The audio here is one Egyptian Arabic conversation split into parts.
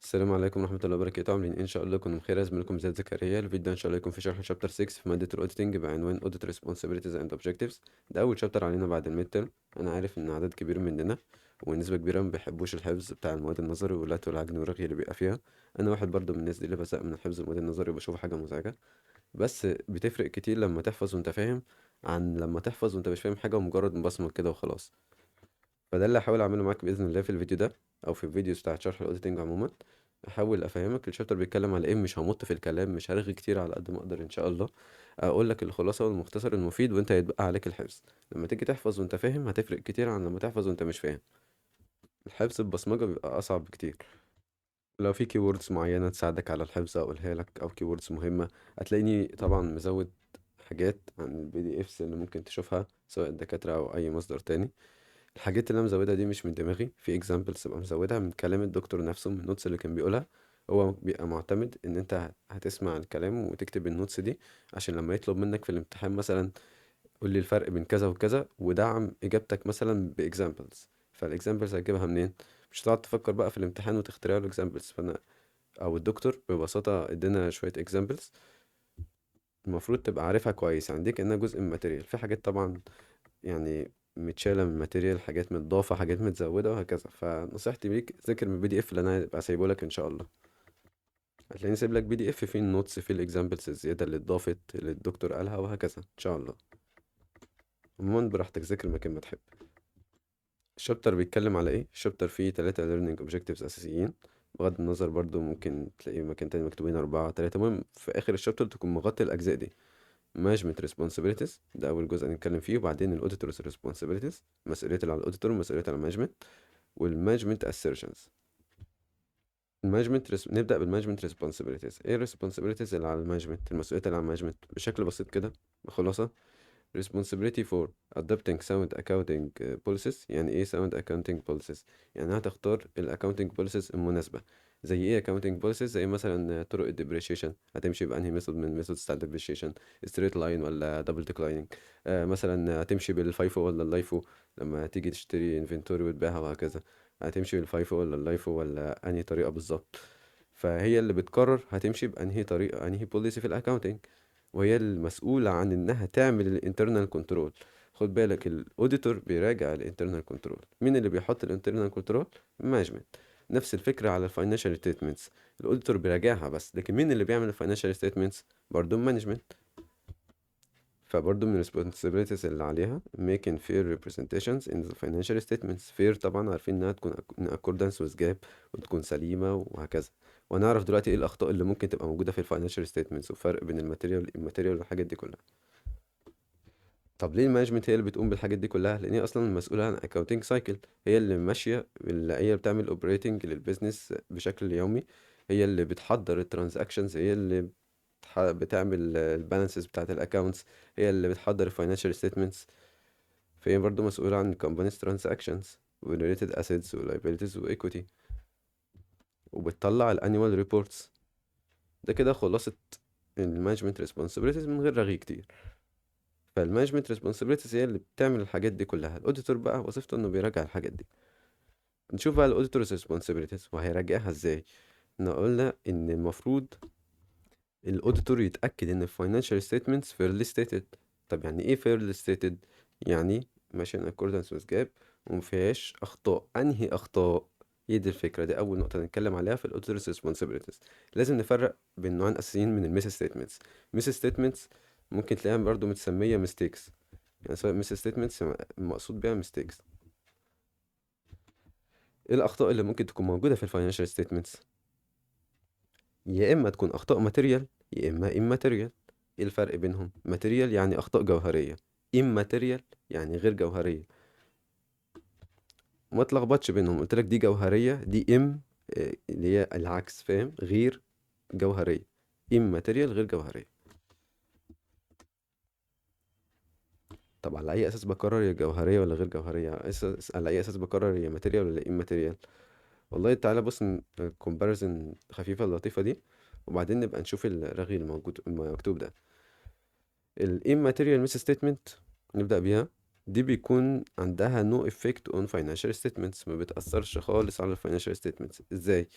السلام عليكم ورحمة الله وبركاته. عاملين إيه؟ إن شاء الله تكونوا بخير. زميلكم زياد زكريا. الفيديو ده إن شاء الله يكون في شرح chapter 6 في مادة ال auditing بعنوان Audit Responsibilities and Objectives. ده أول chapter علينا بعد ال midterm. أنا عارف إن عدد كبير مننا ونسبة كبيرة ما بيحبوش الحفظ بتاع المواد النظري واللت والعجن والرغي اللي بيبقى فيها. أنا واحد برضو من الناس دي اللي بزهق من الحفظ المواد النظري وبشوفه حاجة مزعجة، بس بتفرق كتير لما تحفظ وأنت فاهم عن لما تحفظ وأنت مش فاهم حاجة ومجرد مبصمج كده وخلاص. فده اللي هحاول اعمله معاك باذن الله في الفيديو ده او في ال videos بتاعت شرح ال auditing عموما. احاول افهمك ال chapter بيتكلم على ايه، مش همط في الكلام، مش هرغي كتير على قد ما اقدر ان شاء الله. اقول لك الخلاصة والمختصر المفيد وانت هيتبقى عليك الحفظ. لما تيجي تحفظ وانت فاهم هتفرق كتير عن لما تحفظ وانت مش فاهم. الحفظ ببصمجه بيبقى اصعب بكتير. لو في keywords معينة تساعدك على الحفظ اقولها لك، او keywords مهمة. هتلاقيني طبعا مزود حاجات عن ال PDFs اللي ممكن تشوفها سواء الدكاترة او اي مصدر تاني. الحاجات اللي انا مزودها دي مش من دماغي، في examples ببقى مزودها من كلام الدكتور نفسه، من ال notes اللي كان بيقولها. هو بيبقى معتمد ان انت هتسمع الكلام وتكتب ال notes دي، عشان لما يطلب منك في الامتحان مثلا قول لي الفرق بين كذا وكذا ودعم اجابتك مثلا ب examples. فال examples هتجيبها منين؟ مش هتقعد تفكر بقى في الامتحان وتخترع له examples. فانا او الدكتور ببساطة ادينا شوية examples المفروض تبقى عارفها كويس، يعني دي كأنها جزء من material. في حاجات طبعا متشالة من material، حاجات متضافة، حاجات متزودة وهكذا. فنصيحتي ليك ذاكر من ال PDF اللي انا هبقى سايبه لك ان شاء الله. هتلاقيني سايب لك PDF فيه ال notes، فيه ال examples الزيادة اللي اتضافت اللي الدكتور قالها وهكذا ان شاء الله. عموما براحتك ذاكر مكان ما تحب. ال chapter بيتكلم على ايه؟ ال chapter فيه 3 learning objectives اساسيين، بغض النظر برضو ممكن تلاقي مكان تاني مكتوبين 4 3. المهم في اخر ال chapter تكون مغطي الاجزاء دي. Management responsibilities ده أول جزء هنتكلم فيه، وبعدين ال Auditors responsibilities، مسؤولية اللي على ال auditor ومسؤولية على ال management، وال management assertions. نبدأ بال management responsibilities. إيه ال responsibilities اللي على ال management؟ المسؤولية اللي على ال management بشكل بسيط كده بخلاصة، responsibility for adopting sound accounting policies. يعني إيه sound accounting policies؟ يعني هتختار ال accounting policies المناسبة. زي ايه accounting policies؟ زي مثلا طرق ال depreciation، هتمشي بانهي method من methods بتاع ال depreciation، straight line ولا double declining، مثلا هتمشي بال FIFO ولا ال LIFO لما تيجي تشتري inventory وتبيعها وهكذا، هتمشي بال FIFO ولا ال LIFO ولا انهي طريقه بالظبط. فهي اللي بتقرر هتمشي بانهي طريقه، انهي policy في ال accounting، وهي المسؤولة عن انها تعمل ال internal control. خد بالك ال auditor بيراجع ال internal control. مين اللي بيحط ال internal control؟ management. نفس الفكرة على ال financial statements، ال auditor بيراجعها بس، لكن مين اللي بيعمل ال financial statements؟ برضو ال management. فبرضو من responsibilities اللي عليها making fair representations in the financial statements. fair طبعا عارفين انها تكون in accordance with GAAP وتكون سليمة وهكذا. وهنعرف دلوقتي ايه الاخطاء اللي ممكن تبقى موجودة في ال financial statements وفرق بين ال material وال immaterial والحاجات دي كلها. طب ليه ال management هي اللي بتقوم بالحاجات دي كلها؟ لان هي اصلا المسؤولة عن accounting cycle، هي اللي ماشية، اللي هي بتعمل operating لل business بشكل يومي، هي اللي بتحضر ال transactions، هي اللي بتعمل ال balances بتاعت ال accounts، هي اللي بتحضر ال financial statements. فهي برضو مسؤولة عن companies transactions و related assets و liabilities و equity، وبتطلع ال annual reports. ده كده خلاصه ال management responsibilities من غير رغي كتير. فال management responsibilities هي اللي بتعمل الحاجات دي كلها. ال auditor بقى وظيفته انه بيراجع الحاجات دي. نشوف بقى ال auditor's responsibilities وهيراجعها ازاي. احنا قلنا ان المفروض ال auditor يتاكد ان ال financial statements fairly stated. طب يعني ايه fairly stated؟ يعني ماشي in accordance with GAAP ومفيهاش اخطاء. انهي اخطاء؟ هي دي الفكرة، دي اول نقطة نتكلم عليها في ال auditor's responsibilities. لازم نفرق بين نوعين اساسيين من ال misstatements. misstatements ممكن تلاقيها برضو متسميه mistakes، يعني سواء misstatements المقصود بيها mistakes. ايه الاخطاء اللي ممكن تكون موجودة في ال financial statements؟ يا اما تكون اخطاء material يا اما immaterial. ايه الفرق بينهم؟ material يعني اخطاء جوهرية، immaterial يعني غير جوهرية. ما تلخبطش بينهم، قلت لك دي جوهرية، دي im اللي هي العكس، فاهم؟ غير جوهرية، immaterial غير جوهرية. طب على اي اساس بقرر هي جوهرية ولا غير جوهرية؟ على اي اساس بقرر هي material ولا immaterial؟ والله تعالى بص comparison خفيفة اللطيفة دي، وبعدين نبقى نشوف الرغي الموجود المكتوب ده. ال immaterial misstatement نبدأ بيها، دي بيكون عندها no effect on financial statements، ما بتأثرش خالص على ال financial statements. ازاي؟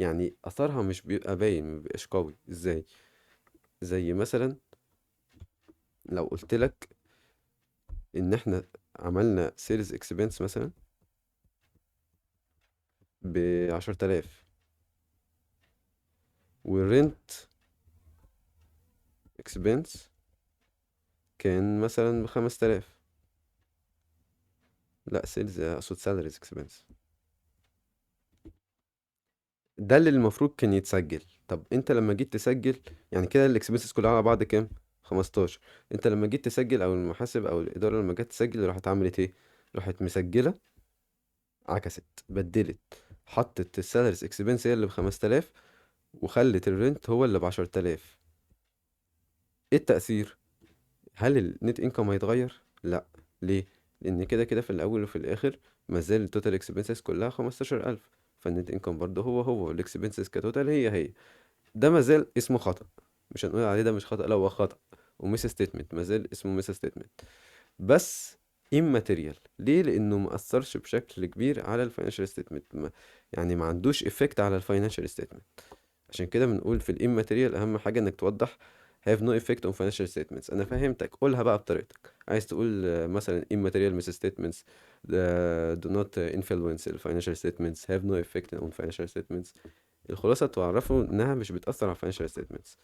يعني اثرها مش بيبقى باين، ما بيبقاش قوي. ازاي؟ زي مثلا لو قلت لك ان احنا عملنا sales expense مثلا ب10,000 وال rent expense كان مثلا ب5,000، لا sales اقصد salaries expense، ده اللي المفروض كان يتسجل. طب انت لما جيت تسجل، يعني كده ال expenses كلها على بعض كام؟ 15. انت لما جيت تسجل، او المحاسب او الاداره لما جت تسجل، راحت عملت ايه؟ راحت مسجله، عكست، بدلت، حطت ال salaries expense هي اللي ب5,000 وخلت ال rent هو اللي ب10,000. ايه التأثير؟ هل ال net income هيتغير؟ لا. ليه؟ لان كده كده في الاول وفي الاخر مازال ال total expenses كلها 15,000، فال net income برضه هو هو، وال expenses ك total هي هي. ده مازال اسمه خطأ، مش هنقول عليه ده مش خطأ، لا هو خطأ و misstatement، مازال اسمه misstatement بس immaterial. ليه؟ لانه ما اثرش بشكل كبير على ال financial statement، يعني ما عندوش effect على ال financial statement. عشان كده بنقول في ال immaterial اهم حاجه انك توضح have no effect on financial statements. انا فهمتك، قولها بقى بطريقتك. عايز تقول مثلا immaterial misstatements do not influence the financial statements، have no effect on financial statements. الخلاصه تعرفوا انها مش بتاثر على financial statements.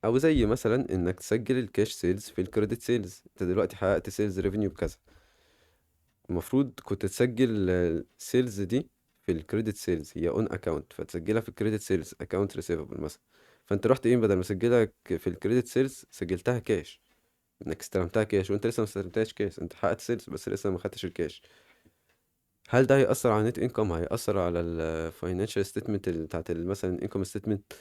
او زي مثلا انك تسجل ال cash sales في ال credit sales. انت دلوقتي حققت sales revenue بكذا، المفروض كنت تسجل ال sales دي في ال credit sales، هي on account، فتسجلها في ال credit sales account receivable مثلا. فانت رحت ايه، بدل ما اسجلها في ال credit sales سجلتها كاش، انك استلمتها كاش وانت لسه ما استلمتهاش كاش، انت حققت sales بس لسه ما خدتش الكاش. هل ده هيأثر على ال net income؟ هيأثر على ال financial statement بتاعت مثلا income statement؟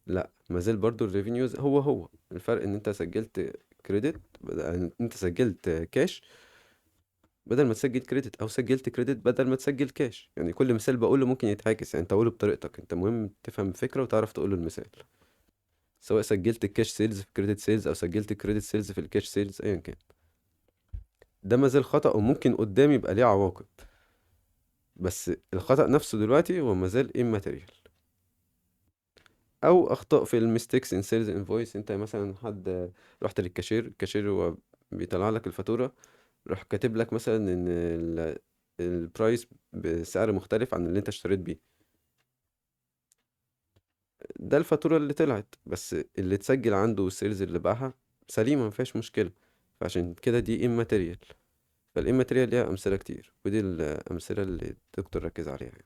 لا، ما زال برضو ال revenues هو هو. الفرق ان انت سجلت credit بدل انت سجلت كاش بدل ما تسجل credit، او سجلت credit بدل ما تسجل كاش. يعني كل مثال بقوله ممكن يتعكس، يعني انت قوله بطريقتك انت، المهم تفهم الفكرة وتعرف تقوله المثال، سواء سجلت ال cash sales في credit sales او سجلت ال credit sales في ال cash sales، ايا كان. ده ما زال خطأ وممكن قدام يبقى ليه عواقب، بس الخطأ نفسه دلوقتي هو ما زال immaterial. او اخطاء في ال mistakes in sales invoice. انت مثلا حد رحت للكاشير، الكاشير هو بيطلع لك الفاتوره، راح كاتب لك مثلا ان ال price بسعر مختلف عن اللي انت اشتريت بيه. ده الفاتوره اللي طلعت، بس اللي اتسجل عنده وال sales اللي باعها سليمه ما فيهاش مشكله، فعشان كده دي immaterial. فال immaterial ليها امثله كتير، ودي الامثله اللي الدكتور ركز عليها يعني.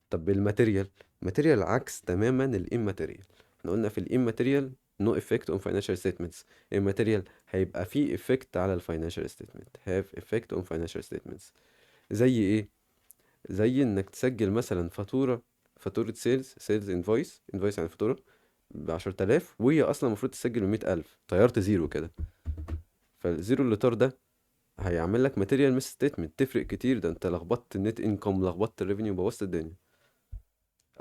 طب ال material، material عكس تماما ال immaterial. احنا قلنا في ال immaterial no effect on financial statements، ال material هيبقى فيه effect على ال financial statement، have effect on financial statements. زي ايه؟ زي انك تسجل مثلا فاتورة sales، sales invoice، invoice يعني فاتورة ب10,000 وهي اصلا المفروض تسجل ب100,000، طيرت zero كده، فال zero اللي طار ده هيعمل لك material misstatement، تفرق كتير. ده انت لخبطت ال net income، لخبطت ال revenue، بوظت الدنيا.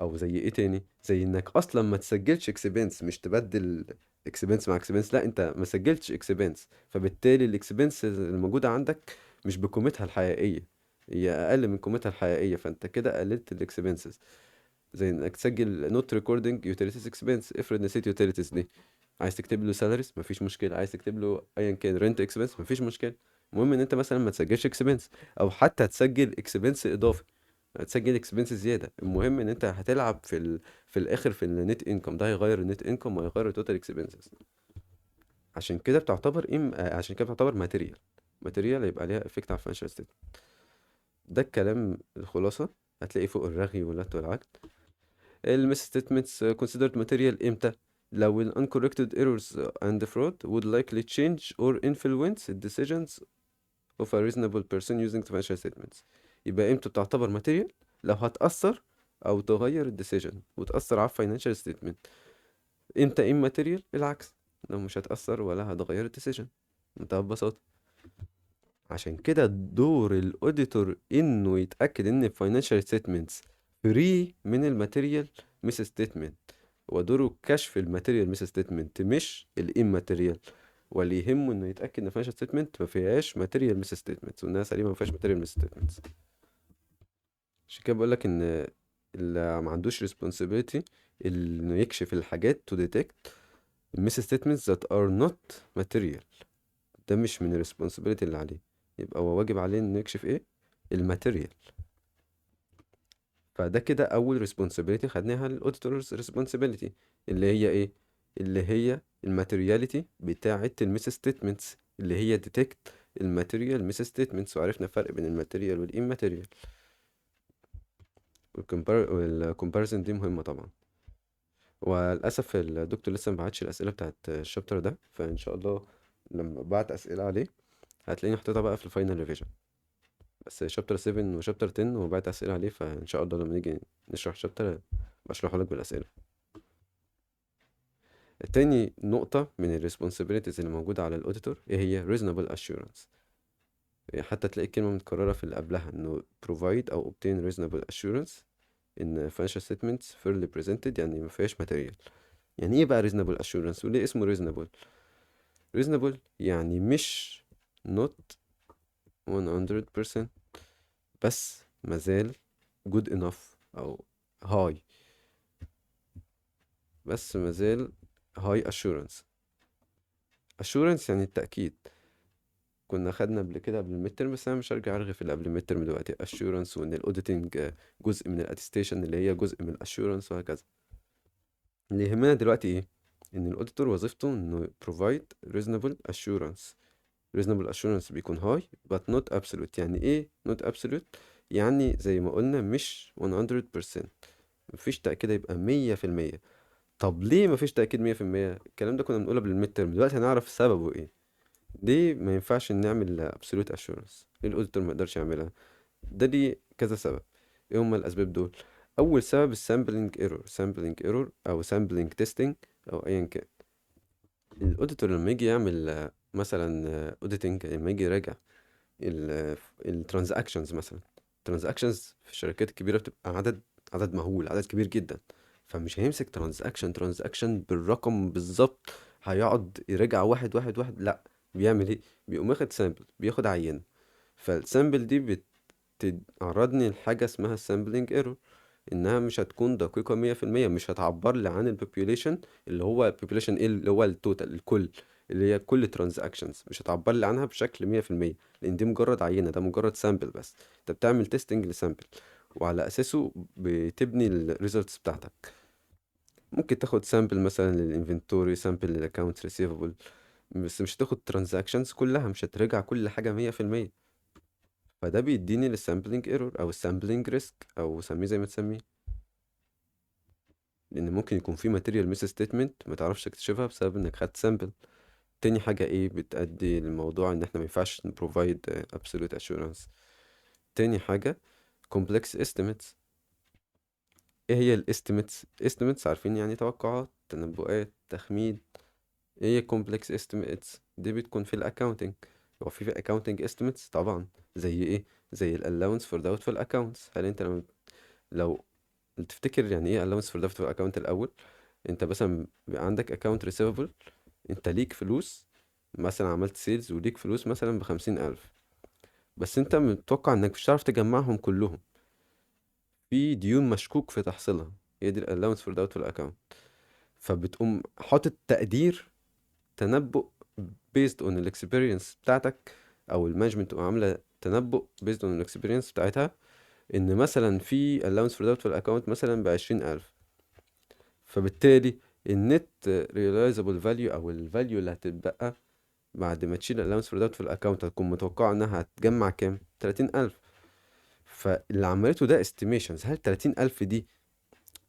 او زي ايه تاني؟ زي انك اصلا ما تسجلش expense، مش تبدل expense مع expense، لا انت ما سجلتش expense، فبالتالي ال expense الموجوده عندك مش بقيمتها الحقيقيه، هي اقل من قيمتها الحقيقيه، فانت كده قللت ال expenses. زي انك تسجل not recording utilities expense، افرض نسيت utilities دي، عايز تكتب له salaries مفيش مشكله، عايز تكتب له ايا كان rent expense مفيش مشكله، المهم ان انت مثلا ما تسجلش expense، او حتى تسجل expense اضافي، هتسجل expense زياده، المهم ان انت هتلعب في الاخر في ال net income، ده هيغير ال net income وهيغير ال total expenses. عشان كده بتعتبر عشان كده بتعتبر material، material هيبقى ليها effect على ال financial statement. ده الكلام الخلاصه، هتلاقي فوق الرغي واللت والعجن. ال misstatements considered material امتى؟ لو ال uncorrected errors and fraud would likely change or influence the decisions of a reasonable person using the financial statements. يبقى امتى بتعتبر material؟ لو هتأثر او تغير ال decision وتأثر على financial statement. امتى immaterial؟ العكس، لو مش هتأثر ولا هتغير ال decision، منتهى ببساطة. عشان كده دور ال auditor انه يتأكد ان financial statements free من ال material misstatement، ودوره كشف ال material misstatement مش ال immaterial، واللي يهمه انه يتاكد ان financial statement ما فيهاش material misstatements وانها سليمه ما فيهاش material misstatements. عشان كده بقول لك ان اللي ما عندوش responsibility انه يكشف الحاجات to detect misstatements that are not material. ده مش من ال responsibility اللي عليه، يبقى هو واجب عليه انه يكشف ايه؟ ال material. فده كده اول responsibility خدناها ال auditor's responsibility، اللي هي ايه؟ اللي هي ال materiality بتاعه ال misstatements، اللي هي detect ال material misstatements. وعرفنا الفرق بين ال material وال immaterial، وال comparison دي مهمة طبعا. وللأسف الدكتور لسه مبعتش الأسئلة بتاعت ال chapter ده، فإن شاء الله لما بعت أسئلة عليه هتلاقيني حطيتها بقى في ال final revision. بس chapter 7 و chapter 10 وبعت أسئلة عليه، فإن شاء الله لما نيجي نشرح chapter بشرحه لك بالأسئلة. تاني نقطة من ال responsibilities اللي موجودة على ال auditor ايه هي؟ reasonable assurance. حتى تلاقي الكلمة متكررة في اللي قبلها، انه provide او obtain reasonable assurance ان financial statements fairly presented، يعني ما فيهاش material. يعني ايه بقى reasonable assurance وليه اسمه reasonable؟ reasonable يعني مش not 100% بس مازال good enough او high، بس مازال high assurance. assurance يعني التأكيد، كنا خدنا قبل كده قبل ال midterm، بس انا مش هرجع ارغي في اللي قبل ال midterm دلوقتي. assurance وان ال auditing جزء من ال attestation اللي هي جزء من ال assurance وهكذا. اللي يهمنا دلوقتي ايه؟ ان ال auditor وظيفته انه provide reasonable assurance. reasonable assurance بيكون high but not absolute. يعني ايه not absolute؟ يعني زي ما قلنا مش 100%، مفيش تأكيد هيبقى 100%. طب ليه مفيش تأكيد 100%؟ الكلام ده كنا بنقوله قبل ال midterm، دلوقتي هنعرف سببه ايه. ليه ما ينفعش نعمل absolute assurance؟ ليه ال auditor ما يقدرش يعملها؟ ده ليه كذا سبب. ايه هما الاسباب دول؟ اول سبب ال sampling error. sampling error او sampling testing او ايا كان. ال auditor لما يجي يعمل مثلا auditing، لما يجي يراجع ال transactions مثلا، ال transactions في الشركات الكبيره بتبقى عدد مهول، عدد كبير جدا، فمش هيمسك transaction بالرقم بالظبط، هيقعد يراجع واحد واحد واحد. لا، بيعمل ايه؟ بيقوم واخد sample، بياخد عينه، فال sample دي بتعرضني لحاجه اسمها sampling error، انها مش هتكون دقيقه 100%، مش هتعبر لي عن ال population اللي هو population ايه، اللي هو ال total، الكل، اللي هي كل transactions، مش هتعبر لي عنها بشكل 100%، لان دي مجرد عينه، ده مجرد sample بس، انت بتعمل testing ل sample وعلى اساسه بتبني ال results بتاعتك. ممكن تاخد sample مثلا لل inventory، sample لل account receivable، بس مش هتاخد transactions كلها، مش هتراجع كل حاجه 100%. فده بيديني لل sampling error او ال sampling risk او سميه زي ما تسميه، لان ممكن يكون في material misstatement ما تعرفش تكتشفها بسبب انك خدت sample. تاني حاجه ايه بتأدي للموضوع ان احنا ما ينفعش ن provide absolute assurance؟ تاني حاجه complex estimates. ايه هي ال estimates؟ estimates عارفين يعني توقعات، تنبؤات، تخمين. ايه هي complex estimates؟ دي بتكون في ال accounting. هو في accounting estimates طبعا، زي ايه؟ زي ال allowance for doubtful accounts. هل انت لو تفتكر يعني ايه allowance for doubtful account الاول؟ انت مثلا بيبقى عندك account receivable، انت ليك فلوس، مثلا عملت sales وليك فلوس مثلا ب50,000، بس انت متوقع انك مش هتعرف تجمعهم كلهم، في ديون مشكوك في تحصيلها، هي دي ال allowance for doubtful account. فبتقوم حاطط تقدير تنبؤ based on ال experience بتاعتك، او ال management تبقى عامله تنبؤ based on ال experience بتاعتها، ان مثلا في allowance for doubtful account مثلا ب20,000، فبالتالي ال net realizable value او ال value اللي هتتبقى بعد ما تشيل allowance for doubtful account هتكون متوقعة انها هتجمع كام؟ 30,000. فاللي عملته ده estimations. هل 30,000 دي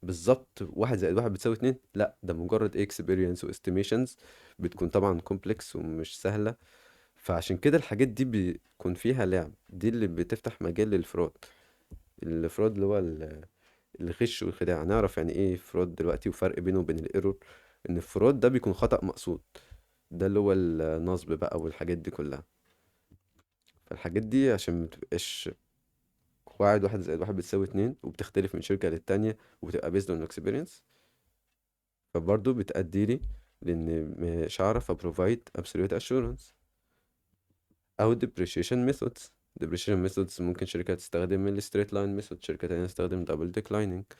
بالظبط 1 زائد 1 بتساوي 2؟ لا، ده مجرد experience و estimations، بتكون طبعا complex ومش سهلة. فعشان كده الحاجات دي بيكون فيها لعب، دي اللي بتفتح مجال لل fraud. ال fraud اللي هو الغش والخداع. هنعرف يعني ايه fraud دلوقتي وفرق بينه وبين ال error. ان ال fraud ده بيكون خطأ مقصود، ده اللي هو النصب بقى والحاجات دي كلها. فالحاجات دي عشان متبقاش قواعد 1 زائد 1 بتساوي 2، وبتختلف من شركة للتانية، وبتبقى based on experience، فبرضه بتأدي لي لأن مش هعرف أ provide absolute assurance. أو depreciation methods. Depreciation methods ممكن شركة تستخدم ال straight line method، شركة تانية تستخدم double declining.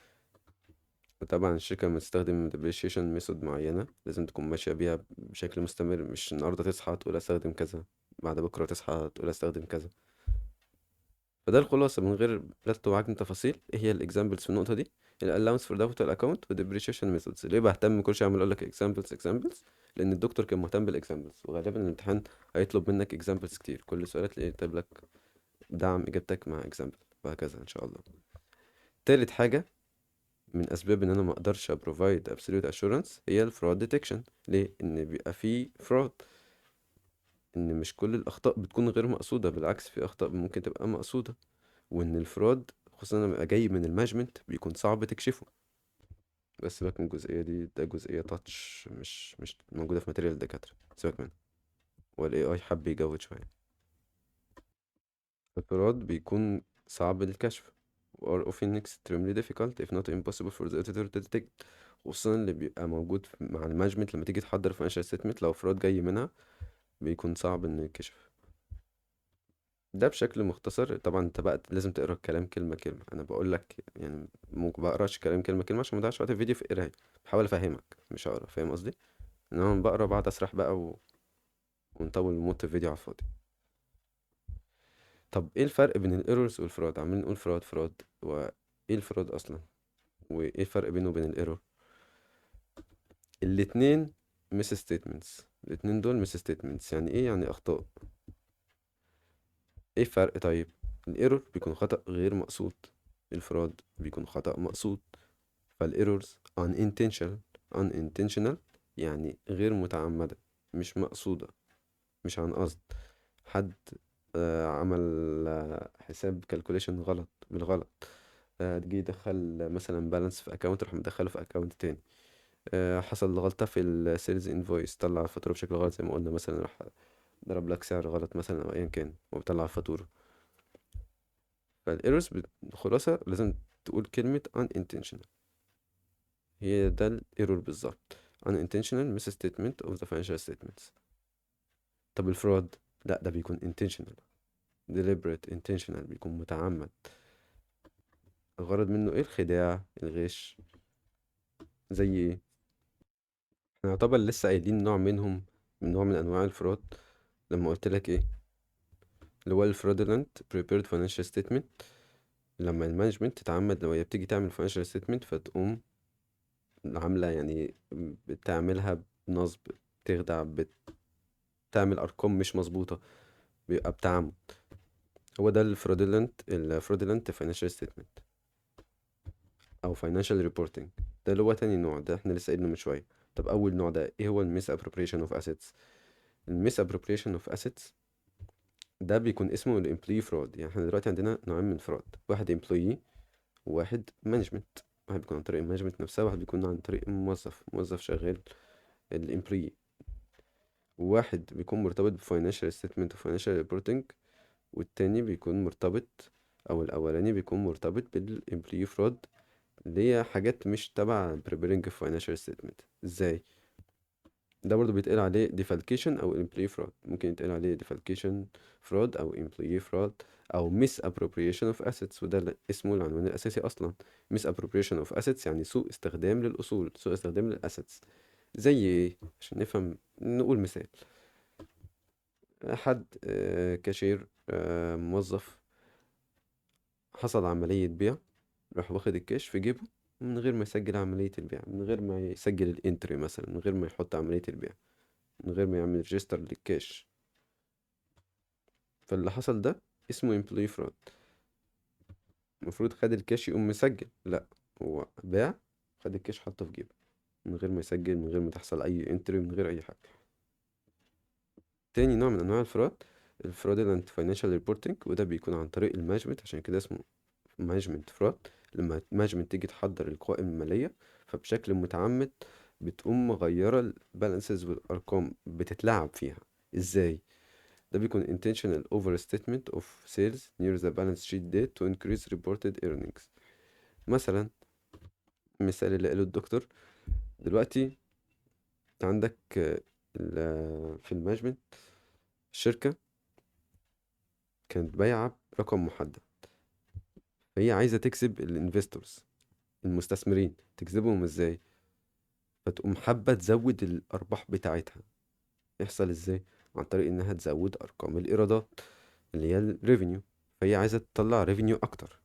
وطبعا الشركة لما تستخدم depreciation method معينة لازم تكون ماشية بيها بشكل مستمر، مش النهاردة تصحى تقول استخدم كذا، بعد بكرة تصحى تقول استخدم كذا. فده الخلاصة من غير لت وعجن تفاصيل. ايه هي ال examples في النقطة دي؟ ال allowance for doubtful account و depreciation methods. ليه بهتم كل شوية عمال اقول لك examples examples؟ لان الدكتور كان مهتم بال examples، وغالبا الامتحان هيطلب منك examples كتير، كل سؤال تلاقيه كاتب لك دعم اجابتك مع example وهكذا ان شاء الله. تالت حاجة من اسباب ان انا ما اقدرش ا provide absolute assurance هي ال fraud detection. ليه؟ ان بيبقى فيه fraud، ان مش كل الاخطاء بتكون غير مقصوده، بالعكس في اخطاء ممكن تبقى مقصوده، وان ال fraud خصوصا لما يبقى جاي من ال management بيكون صعب تكشفه. بس سيبك من الجزئيه دي، ده جزئيه touch مش موجوده في material الدكاتره، سيبك منها. وال AI حب يجود شويه. ال fraud بيكون صعب الكشف or often extremely difficult if not impossible for the auditor to detect، خصوصا اللي بيبقى موجود مع ال management لما تيجي تحضر financial statement، لو fraud جاي منها بيكون صعب انه يتكشف. ده بشكل مختصر. طبعا انت بقى لازم تقرا الكلام كلمه كلمه، انا بقول لك يعني ممكن بقراش كلام كلمه كلمه عشان ما اضيعش وقت الفيديو في قرايه، بحاول افهمك مش اقرا، فاهم قصدي؟ انما بقرا بعد اسرح بقى ونطول موت الفيديو على الفاضي. طب ايه الفرق بين ال errors وال fraud؟ عمالين نقول fraud fraud، وايه ال fraud اصلا؟ وايه الفرق بينه وبين ال error؟ الاتنين misstatements، الاتنين دول misstatements. يعني ايه؟ يعني اخطاء. ايه الفرق؟ طيب ال error بيكون خطأ غير مقصود، ال fraud بيكون خطأ مقصود. فال errors unintentional يعني غير متعمدة، مش مقصودة، مش عن قصد. حد عمل حساب calculation غلط بالغلط، جه يدخل مثلا balance في account راح مدخله في account تاني، حصل غلطة في ال sales invoice، طلع الفاتورة بشكل غلط زي ما قلنا، مثلا راح ضرب لك سعر غلط مثلا او ايا كان وبيطلع الفاتورة. فال errors بخلاصة لازم تقول كلمة unintentional، هي ده ال error بالظبط، unintentional misstatement of the financial statements. طب ال fraud؟ لا ده بيكون intentional، deliberate intentional، بيكون متعمد، الغرض منه ايه؟ الخداع، الغش. زي ايه؟ احنا يعتبر لسه قايلين نوع منهم، من نوع من انواع ال fraud لما قلت لك ايه؟ اللي هو ال fraudulent prepared financial statement، لما ال management تتعمد لو هي بتيجي تعمل financial statement فتقوم عاملة يعني بتعملها بنصب، بتخدع، بتعمل أرقام مش مظبوطة، بيبقى بتعمد. هو ده ال fraudulent financial statement أو financial reporting. ده اللي هو تاني نوع، ده احنا لسه قايلينه من شوية. طب أول نوع ده ايه هو؟ ال misappropriation of assets. ال misappropriation of assets ده بيكون اسمه ال employee fraud. يعني احنا دلوقتي عندنا نوعين من fraud، واحد employee وواحد management. واحد بيكون عن طريق ال management نفسها، واحد بيكون عن طريق الموظف، موظف شغال ال employee. وواحد بيكون مرتبط ب financial statement و financial reporting، والتاني بيكون مرتبط، او الاولاني بيكون مرتبط بال employee fraud اللي هي حاجات مش تبع preparing financial statement. ازاي؟ ده برضو بيتقال عليه defalcation او employee fraud، ممكن يتقال عليه defalcation fraud او employee fraud او misappropriation of assets، وده اسمه العنوان الاساسي اصلا، misappropriation of assets يعني سوء استخدام للاصول، سوء استخدام لل assets. زي ايه؟ عشان نفهم نقول مثال. حد، كاشير، موظف، حصل عملية بيع، راح واخد الكاش في جيبه من غير ما يسجل عملية البيع، من غير ما يسجل ال entry مثلا، من غير ما يحط عملية البيع، من غير ما يعمل register لل cash. فاللي حصل ده اسمه employee fraud. المفروض خد الكاش يقوم مسجل، لا هو باع خد الكاش حطه في جيبه من غير ما يسجل، من غير ما تحصل اي entry، من غير اي حاجة. تاني نوع من انواع ال fraud ال fraudulent financial reporting، وده بيكون عن طريق ال management، عشان كده اسمه management fraud. لما ال management تيجي تحضر القوائم المالية فبشكل متعمد بتقوم مغيرة ال balances والأرقام، بتتلعب فيها. ازاي؟ ده بيكون intentional overstatement of sales near the balance sheet date to increase reported earnings. مثلا المثال اللي قاله الدكتور دلوقتي، عندك في ال management الشركة كانت بايعة برقم محدد، فهي عايزة تكسب ال investors المستثمرين، تجذبهم ازاي؟ فتقوم حابة تزود الأرباح بتاعتها. يحصل ازاي؟ عن طريق انها تزود ارقام الايرادات اللي هي ال revenue. فهي عايزة تطلع revenue اكتر،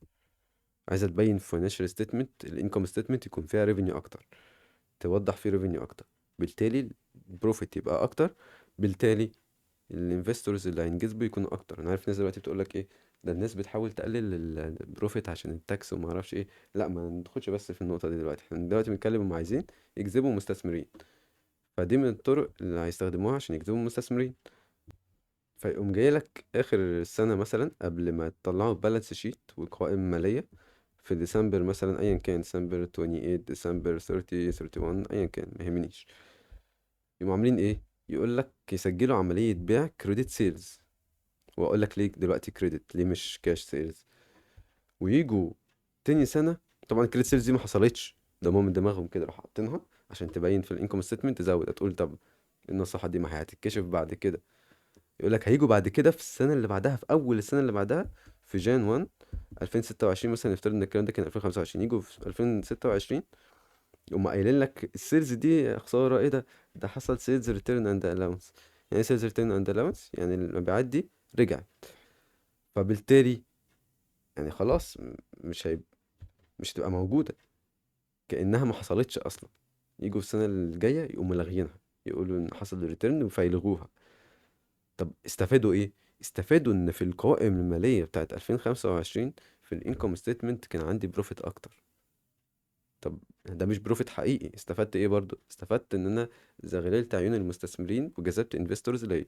عايزة تبين financial statement، ال income statement يكون فيها revenue اكتر، توضح فيه revenue اكتر، بالتالي ال profit يبقى اكتر، بالتالي ال investors اللي هينجذبوا يكونوا اكتر. انا عارف ناس دلوقتي بتقول لك ايه ده، الناس بتحاول تقلل ال profit عشان ال tax وما اعرفش ايه. لا، ما ندخلش بس في النقطة دي دلوقتي، احنا دلوقتي بنتكلم هم عايزين يجذبوا مستثمرين، فدي من الطرق اللي هيستخدموها عشان يجذبوا مستثمرين. فيقوم جاي لك اخر السنة مثلا قبل ما تطلعوا ال balance sheet والقوائم المالية في ديسمبر مثلا، ايا كان ديسمبر 28، ديسمبر 30، 31، ايا كان ما يهمنيش، يقوموا عاملين ايه؟ يقول لك يسجلوا عملية بيع credit sales، واقول لك ليه دلوقتي credit، ليه مش cash sales. ويجوا تاني سنة، طبعا ال credit sales دي ما حصلتش، ده هم من دماغهم كده راحوا حاطينها عشان تبين في ال income statement تزود. هتقول طب النصيحة دي ما هي هتتكشف بعد كده. يقول لك هيجوا بعد كده في السنة اللي بعدها، في أول السنة اللي بعدها في Jan 1 2026 مثلا، نفترض إن الكلام ده كان 2025، يجوا في 2026 يقوموا قايلين لك ال sales دي خسارة، إيه ده؟ ده حصل sales return and allowance. يعني إيه sales return and allowance؟ يعني المبيعات دي رجعت، فبالتالي يعني خلاص مش هتبقى موجودة، كأنها ما حصلتش أصلا. يجوا في السنة الجاية يقوموا لاغيينها، يقولوا إن حصل return فيلغوها. طب استفادوا إيه؟ استفادوا إن في القوائم المالية بتاعت 2025 في ال income statement كان عندي profit أكتر. طب ده مش profit حقيقي، استفدت إيه برضو؟ استفدت إن أنا زغللت عيون المستثمرين وجذبت investors ليا.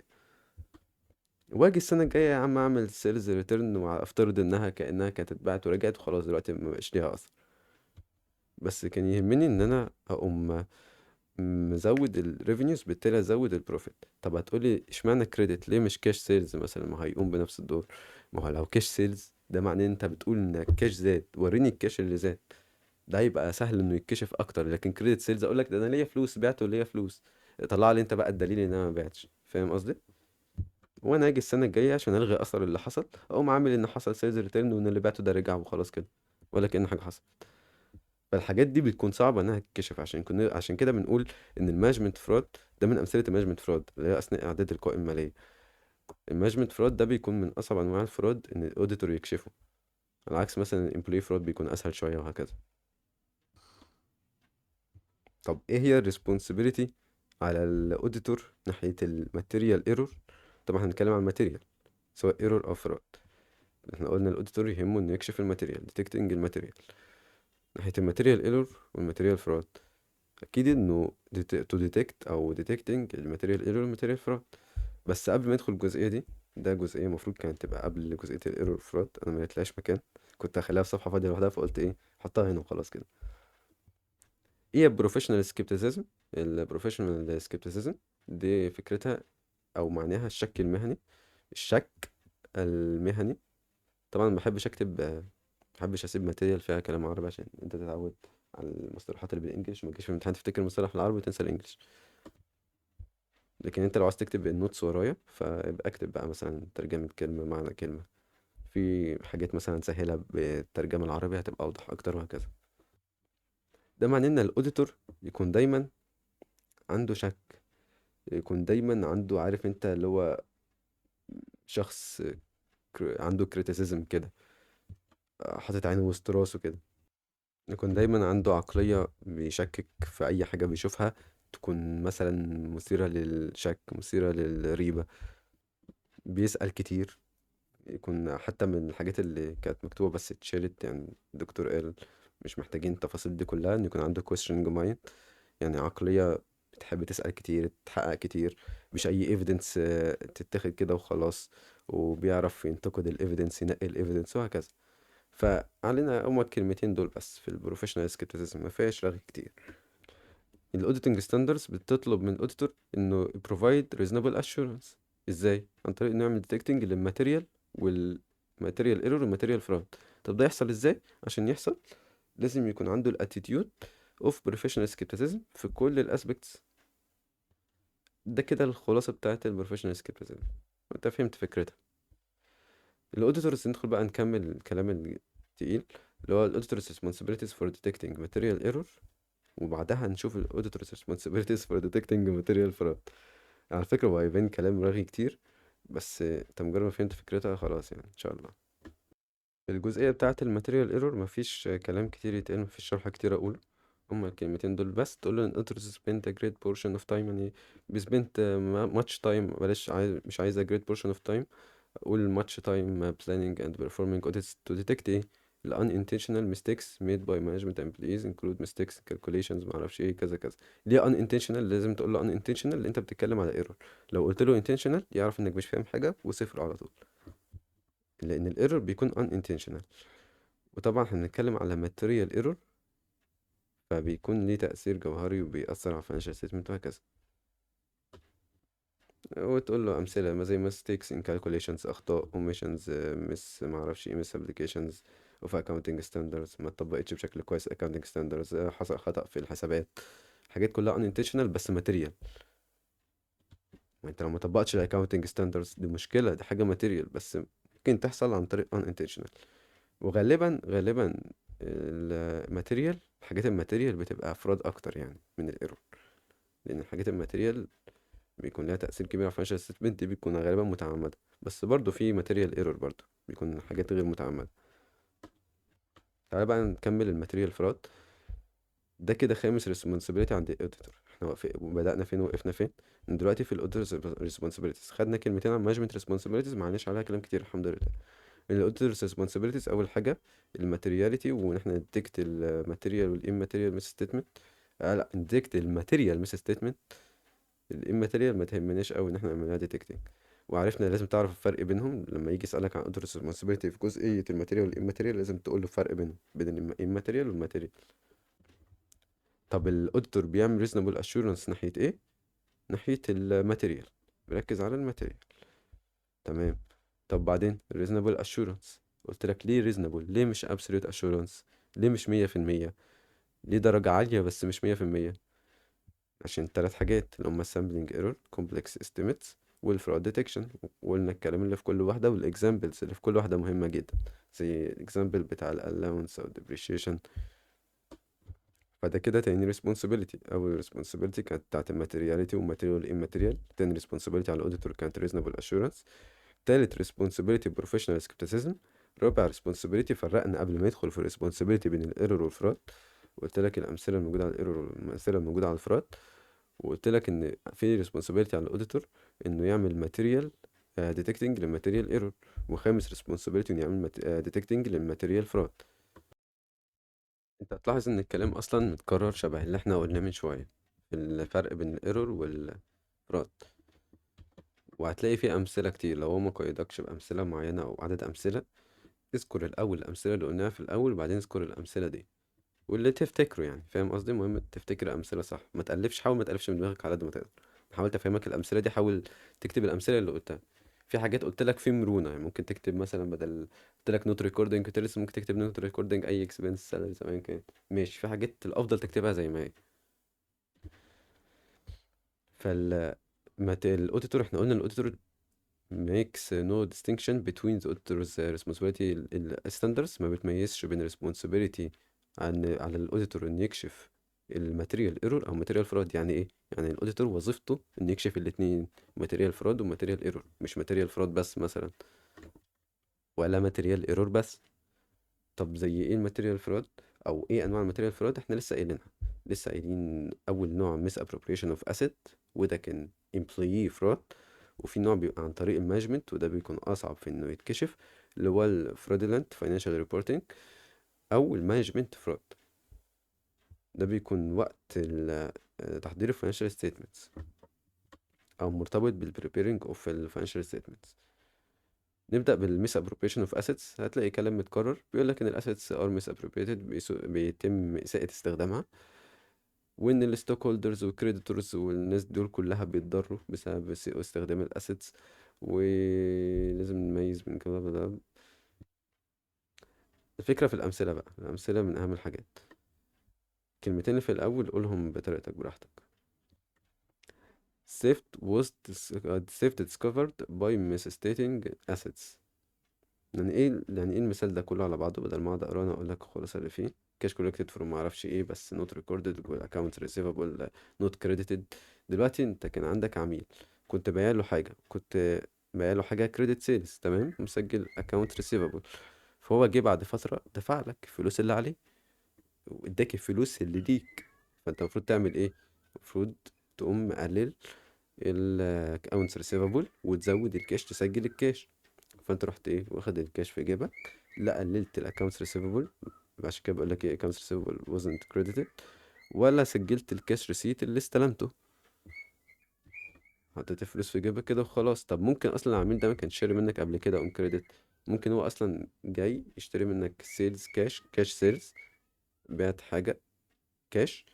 واجي السنة الجاية يا عم أعمل sales return وأفترض إنها كأنها كانت اتباعت ورجعت وخلاص، دلوقتي ما بقاش ليها أثر. بس كان يهمني إن أنا أقوم مزود ال revenues، بالتالي ازود ال profit. طب هتقولي اشمعنى credit، ليه مش cash sales مثلا؟ ما هيقوم بنفس الدور. ما هو لو cash sales ده معناه انت بتقول ان الكاش زاد، وريني الكاش اللي زاد، ده هيبقى سهل انه يتكشف اكتر. لكن credit sales اقول لك ده انا ليا فلوس، بعت وليا فلوس، طلع لي انت بقى الدليل ان انا ما بعتش، فاهم قصدي؟ وانا اجي السنة الجاية عشان الغي اثر اللي حصل، اقوم عامل ان حصل sales return وان اللي بعته ده رجع وخلاص كده، ولا كأن حاجة حصلت. فالحاجات دي بتكون صعبة إنها تتكشف، عشان كده بنقول إن ال management fraud ده من أمثلة ال management fraud اللي هي أثناء إعداد القوائم المالية. ال management fraud ده بيكون من أصعب أنواع ال fraud إن ال auditor يكشفه، على عكس مثلا ال employee fraud بيكون أسهل شوية وهكذا. طب إيه هي ال responsibility على ال auditor ناحية ال material error؟ طبعا احنا بنتكلم عن ال material سواء error أو fraud. احنا قلنا ال auditor يهمه إنه يكشف ال material، detecting ال material. ناحية ال material error وال material fraud، أكيد إنه to detect أو detecting ال material error وال material fraud. بس قبل ما ندخل الجزئية دي، ده جزئية المفروض كانت تبقى قبل جزئية ال error fraud، أنا ما لقيتلهاش مكان، كنت هخليها في صفحة فاضية لوحدها، فقلت إيه حطها هنا وخلاص كده. إيه ال professional skepticism؟ ال professional skepticism دي فكرتها أو معناها الشك المهني. الشك المهني طبعا ما بحبش أكتب، ما بحبش اسيب material فيها كلام عربي عشان انت تتعود على المصطلحات اللي بال English، ما تجيش في الامتحان تفتكر المصطلح العربي وتنسى ال English. لكن انت لو عايز تكتب ال notes ورايا فابقى اكتب بقى مثلا ترجمة كلمة، معنى كلمة، في حاجات مثلا سهلة بالترجمة العربي هتبقى اوضح اكتر وهكذا. ده معناه ان ال auditor يكون دايما عنده شك، يكون دايما عنده، عارف انت اللي هو شخص عنده criticism كده، حاطط عينه وسط راسه كده، يكون دايما عنده عقلية بيشكك في أي حاجة بيشوفها تكون مثلا مثيرة للشك، مثيرة للريبة، بيسأل كتير، يكون حتى من الحاجات اللي كانت مكتوبة بس اتشالت، يعني الدكتور قال مش محتاجين التفاصيل دي كلها، إن يكون عنده questioning mind، يعني عقلية بتحب تسأل كتير، تحقق كتير، مش أي evidence، تتاخد كده وخلاص، وبيعرف ينتقد ال evidence، ينقي ال evidence وهكذا. فعلينا هما الكلمتين دول بس في ال professional skepticism، ما فيهاش رغي كتير. ال auditing standards بتطلب من ال auditor انه provide reasonable assurance. ازاي؟ عن طريق انه يعمل detecting لل material وال material error وال material fraud. طب ده يحصل ازاي؟ عشان يحصل لازم يكون عنده ال attitude of professional skepticism في كل ال aspects. ده كده الخلاصة بتاعت ال professional skepticism، انت فهمت فكرتها. ال auditors، ندخل بقى نكمل الكلام التقيل اللي هو ال auditors responsibilities for detecting material error، وبعدها نشوف ال auditors responsibilities for detecting material fraud. على فكرة هو هيبان كلام رغي كتير، بس انت مجرد ما فهمت فكرتها خلاص يعني ان شاء الله. الجزئية بتاعة ال material error مفيش كلام كتير يتقال، مفيش شرح كتير اقوله، هما الكلمتين دول بس. تقول له ان auditors spend a great portion of time، يعني بي spend much time، بلاش عايز، مش عايز a great portion of time، اقول much time planning and performing audits to detect ايه ال unintentional mistakes made by management employees include mistakes calculations معرفش ايه كذا كذا. ليه unintentional؟ لازم تقول له unintentional اللي انت بتتكلم على error. لو قلت له intentional يعرف انك مش فاهم حاجة وصفر على طول، لان ال error بيكون unintentional. وطبعا احنا بنتكلم على material error، فبيكون ليه تأثير جوهري وبيأثر على financial statement وهكذا. وتقول له أمثلة ما زي mistakes in calculations، أخطاء، omissions، miss معرفش إيه، misapplications of accounting standards، ما اتطبقتش بشكل كويس accounting standards، حصل خطأ في الحسابات، حاجات كلها unintentional بس material. ما انت لو ما طبقتش ال accounting standards دي مشكلة، دي حاجة material بس ممكن تحصل عن طريق unintentional. وغالبا غالبا ال material، الحاجات ال material بتبقى fraud اكتر يعني من ال error، لان الحاجات ال material بيكون لها تأثير كبير على financial statement، دي بيكون غالبا متعمدة، بس برضو في material error برضو بيكون حاجات غير متعمدة. تعالى بقى نكمل ال material fraud. ده كده خامس responsibility عند ال auditor. احنا بدأنا فين وقفنا فين؟ دلوقتي في ال auditor responsibilities خدنا كلمتين عن management responsibilities، ما عندناش عليها كلام كتير الحمد لله. ال auditor responsibilities اول حاجة ال materiality، وان احنا ن detect ال material وال immaterial misstatement. لا، ن detect ال material misstatement، ال immaterial ما تهمناش قوي ان احنا نعملها detecting. وعرفنا لازم تعرف الفرق بينهم، لما يجي يسألك عن auditor responsibility في جزئية ال material وال immaterial لازم تقول له الفرق بينهم، بين ال immaterial وال material. طب ال auditor بيعمل reasonable assurance ناحية ايه؟ ناحية ال material، بيركز على ال material. تمام. طب بعدين reasonable assurance، قلت لك ليه reasonable؟ ليه مش absolute assurance؟ ليه مش 100%؟ ليه درجة عالية بس مش 100%؟ عشان تلات حاجات اللي هما sampling error، complex estimates، وال fraud detection. وقلنا الكلام اللي في كل واحدة وال examples اللي في كل واحدة مهمة جدا، زي ال example بتاع ال allowance أو depreciation. فده كده تاني responsibility. أول responsibility كانت بتاعت ال materiality وال material immaterial. تاني responsibility على ال auditor كانت reasonable assurance. تالت responsibility professional skepticism. رابع responsibility فرقنا قبل ما يدخل في responsibility بين ال error وال fraud، وقلت لك الأمثلة الموجودة على ال error والأمثلة الموجودة على ال fraud. وقلت لك إن في responsibility على ال auditor إنه يعمل material، detecting لل material error. وخامس responsibility إنه يعمل detecting لل material fraud. انت هتلاحظ ان الكلام اصلا متكرر شبه اللي احنا قلناه من شويه في الفرق بين ال error وال fraud، وهتلاقي فيه امثله كتير. لو هو ما قيدكش بامثله معينه او عدد امثله، اذكر الاول الامثله اللي قلناها في الاول وبعدين اذكر الامثله دي واللي تفتكره، يعني فاهم قصدي؟ المهم تفتكر امثله صح، ما تالفش، حاول ما تالفش من دماغك على قد ما تقدر. حاولت افهمك الامثله دي، حاول تكتب الامثله اللي قلتها. في حاجات قلت لك في مرونه، يعني ممكن تكتب مثلا بدل قلت لك not recording utilities ممكن تكتب not recording اي expense salary ايا كان، ماشي. في حاجات الافضل تكتبها زي ما هي. فال ال auditor، احنا قلنا ال auditor makes no distinction between the auditor's responsibility standards، ما بتميزش بين responsibility على ال auditor ان يكشف ال material error او material fraud. يعني ايه؟ يعني ال auditor وظيفته ان يكشف الاتنين، material fraud و material error، مش material fraud بس مثلا ولا material error بس. طب زي ايه ال material fraud او ايه انواع ال material fraud؟ احنا لسه قايلينها، لسه قايلين اول نوع misappropriation of asset، وده كان employee fraud. وفي نوع بيبقى عن طريق ال management، وده بيكون اصعب في انه يتكشف، اللي هو ال fraudulent financial reporting او ال management fraud. ده بيكون وقت تحضير ال financial statements او مرتبط بال preparing of ال financial statements. نبدأ بال misappropriation of assets. هتلاقي كلام متكرر بيقول لك ان ال assets are misappropriated، بيتم إساءة استخدامها، وان ال stockholders وال creditors والناس دول كلها بيتضروا بسبب سوء استخدام ال assets، ولازم نميز بين كده وده. الفكرة في الأمثلة بقى، الأمثلة من أهم الحاجات. كلمتين في الأول قولهم بطريقتك براحتك. Theft was theft discovered by misstating assets. يعني ايه المثال ده كله على بعضه؟ بدل ما اقعد اقرا انا اقول لك الخلاصة اللي فيه. cash collected from ما اعرفش ايه بس not recorded، وال account receivable not credited. دلوقتي انت كان عندك عميل كنت بايع له حاجة، كنت بايع له حاجة credit sales، تمام، مسجل account receivable، فهو جه بعد فترة دفع لك الفلوس اللي عليه واداك الفلوس اللي ليك، فانت المفروض تعمل ايه؟ المفروض تقوم مقلل ال accounts receivable وتزود الكاش، تسجل الكاش. فانت رحت ايه؟ واخد الكاش في جيبك، لا قللت ال accounts receivable، عشان كده بقول لك ايه accounts receivable wasn't credited، ولا سجلت ال cash receipt اللي استلمته، حطيت الفلوس في جيبك كده وخلاص. طب ممكن اصلا العميل ده ما كانش شاري منك قبل كده on credit، ممكن هو اصلا جاي يشتري منك sales cash، cash sales، بعت حاجة كاش،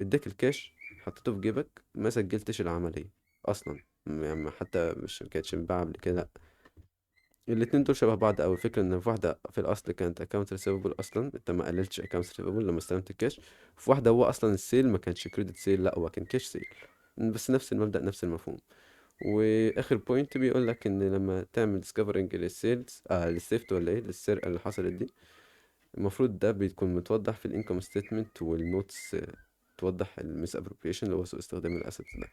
اداك الكاش حطيته في جيبك، ما سجلتش العملية اصلا، يعني حتى مش ما كانتش مباعة قبل كده. لا، الاتنين دول شبه بعض أوي. الفكرة إن في واحدة في الأصل كانت account receivable أصلا، أنت ما قللتش account receivable لما استلمت الكاش. في واحدة هو أصلا ال sale ما كانش credit sale، لا هو كان cash sale، بس نفس المبدأ نفس المفهوم. وآخر point بيقول لك إن لما تعمل discovering لل sales، لل theft ولا إيه، للسرقة اللي حصلت دي، المفروض ده بيكون متوضح في ال income statement وال notes، توضح ال misappropriation اللي هو سوء استخدام ال assets ده.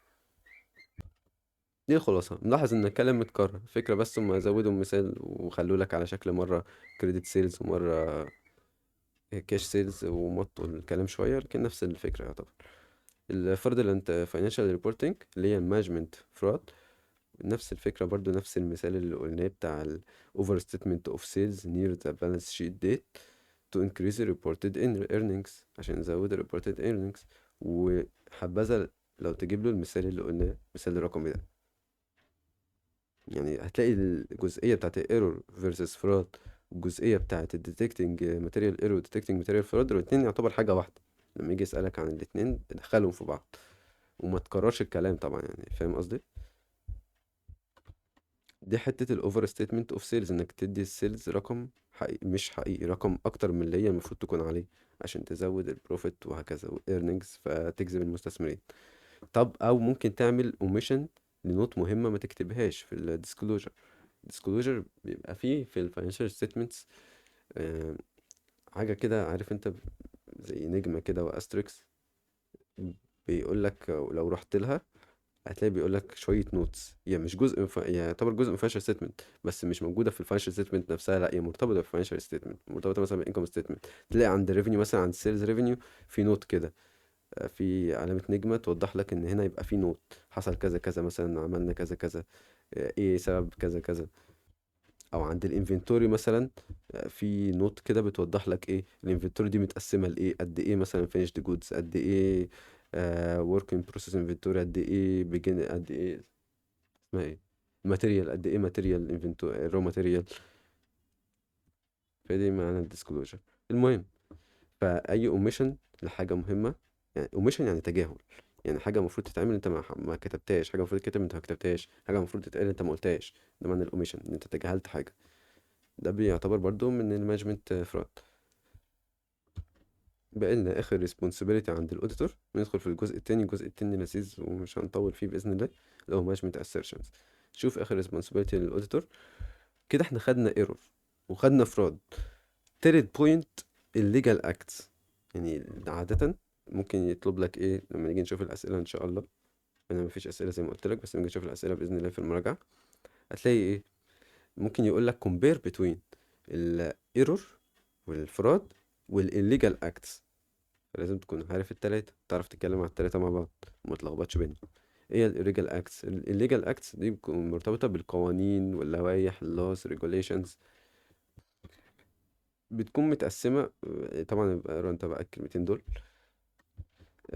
دي الخلاصة. ملاحظ إن الكلام متكرر، فكرة بس هما زودوا مثال وخلوا لك على شكل مرة credit sales ومرة cash sales ومطوا الكلام شوية، لكن نفس الفكرة يعتبر. ال fraudulent financial reporting اللي هي ال management fraud، نفس الفكرة برضو، نفس المثال اللي قلناه بتاع ال overstatement of sales near the balance sheet date to increase the reported earnings، عشان نزود ال reported earnings. وحبذا لو تجيب له المثال اللي قلناه، المثال الرقمي ده، يعني هتلاقي الجزئية بتاعت ال error versus fraud والجزئية بتاعت ال detecting material error و detecting material fraud، الاتنين يعتبر حاجة واحدة. لما يجي يسألك عن الاتنين دخلهم في بعض وما تكررش الكلام طبعا، يعني فاهم قصدي؟ دي حتة ال overstatement of sales، انك تدي ال sales رقم حقيقي مش حقيقي، رقم اكتر من اللي هي المفروض تكون عليه عشان تزود ال profit وهكذا وال earnings، فتجذب المستثمرين. طب او ممكن تعمل omission ل note مهمة ما تكتبهاش في ال disclosure. ال disclosure بيبقى فيه في ال financial statements، حاجة كده، عارف انت زي نجمة كده و asterisk، بيقول لك لو رحت لها هتلاقي بيقول لك شوية notes، هي مش جزء من هي يعتبر جزء من financial statement بس مش موجودة في ال financial statement نفسها، لا هي مرتبطة بال financial statement، مرتبطة مثلا بال income statement. تلاقي عند ال revenue مثلا، عند ال sales revenue في note كده، في علامة نجمة توضح لك ان هنا يبقى في note حصل كذا كذا، مثلا عملنا كذا كذا، ايه سبب كذا كذا. او عند ال inventory مثلا، في note كده بتوضح لك ايه ال inventory دي متقسمة لايه، قد ايه مثلا finished goods، قد ايه، work in process inventory، قد ايه begin، قد ايه اسمها ايه material، قد ايه material inventory raw material. فدي معنى ال disclosure. المهم فاي omission لحاجة مهمة، يعني omission يعني تجاهل، يعني حاجة المفروض تتعمل انت ما كتبتهاش، حاجة المفروض تتكتب انت ما كتبتهاش، حاجة المفروض تتقال انت ما قلتهاش، ده معنى ال omission ان انت تجاهلت حاجة. ده بيعتبر برضو من ال management fraud. بقى لنا اخر responsibility عند ال auditor، وندخل في الجزء التاني. الجزء التاني لذيذ ومش هنطول فيه باذن الله، اللي هو management assertions. شوف اخر responsibility لل auditor. كده احنا خدنا error وخدنا fraud. تالت point ال illegal acts. يعني عادة ممكن يطلب لك ايه لما نيجي نشوف الاسئلة ان شاء الله، انا مفيش اسئلة زي ما قلت لك، بس لما نيجي نشوف الاسئلة باذن الله في المراجعة هتلاقي ايه، ممكن يقول لك compare between ال error وال fraud وال illegal acts. فلازم تكون عارف التلاتة، تعرف تتكلم على التلاتة مع بعض وما تلخبطش بينهم. ايه ال illegal acts؟ ال illegal acts دي بتكون مرتبطة بالقوانين واللوائح، laws regulations، بتكون متقسمة. طبعا يبقى اقرا انت بقى الكلمتين دول.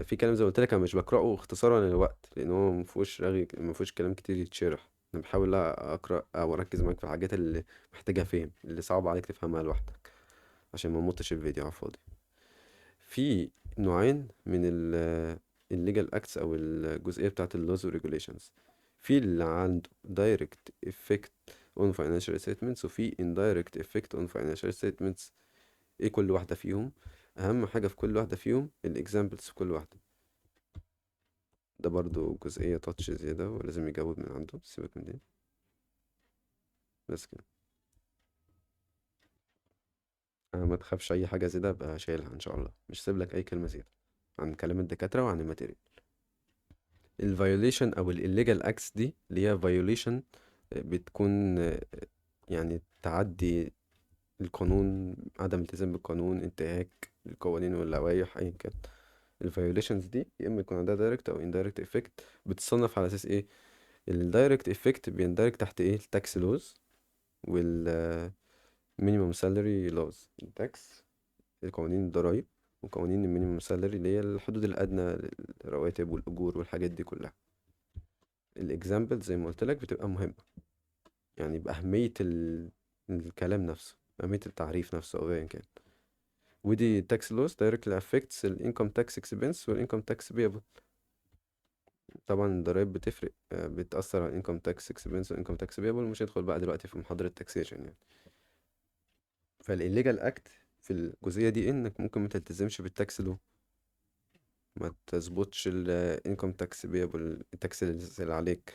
في كلام زي ما قلت لك انا مش بقراه اختصارا للوقت، لان هو ما فيهوش رغي، ما فيهوش كلام كتير يتشرح. انا بحاول اقرا او اركز معاك في الحاجات اللي محتاجه فهم، اللي صعب عليك تفهمها لوحدك، عشان ما امطش الفيديو على الفاضي. في نوعين من ال illegal acts او الجزئية بتاعت ال laws regulations. في اللي عنده direct effect on financial statements، وفي indirect effect on financial statements. ايه كل واحدة فيهم؟ اهم حاجة في كل واحدة فيهم ال examples في كل واحدة. ده برضو جزئية touch زيادة ولازم يجاوب من عنده، سيبك من دي بس كده. ما تخافش، اي حاجة زيادة ابقى شايلها ان شاء الله، مش سيب لك اي كلمة زيادة عن كلام الدكاترة وعن ال material. ال violation او ال illegal acts دي اللي هي violation بتكون يعني تعدي القانون، عدم التزام بالقانون، انتهاك القوانين واللوائح ايا كان. ال violations دي يا اما يكون عندها direct او indirect effect. بتصنف على اساس ايه؟ ال direct effect بيندرج تحت ايه؟ ال tax laws وال minimum salary laws. ال tax القوانين الضرايب، وقوانين ال minimum salary اللي هي الحدود الادنى للرواتب والاجور والحاجات دي كلها. ال example زي ما قلت لك بتبقى مهمة، يعني بأهمية الكلام نفسه، أهمية التعريف نفسه أو أيا كان. ودي tax laws directly affects ال income tax expense وال income tax payable. طبعا الضرايب بتفرق، بتأثر على income tax expense وال income tax payable. مش هندخل بقى دلوقتي في محاضرة taxation يعني. فال illegal act في الجزئية دي إنك ممكن ما تلتزمش بال tax law، ما تظبطش ال income tax payable، ال tax اللي عليك،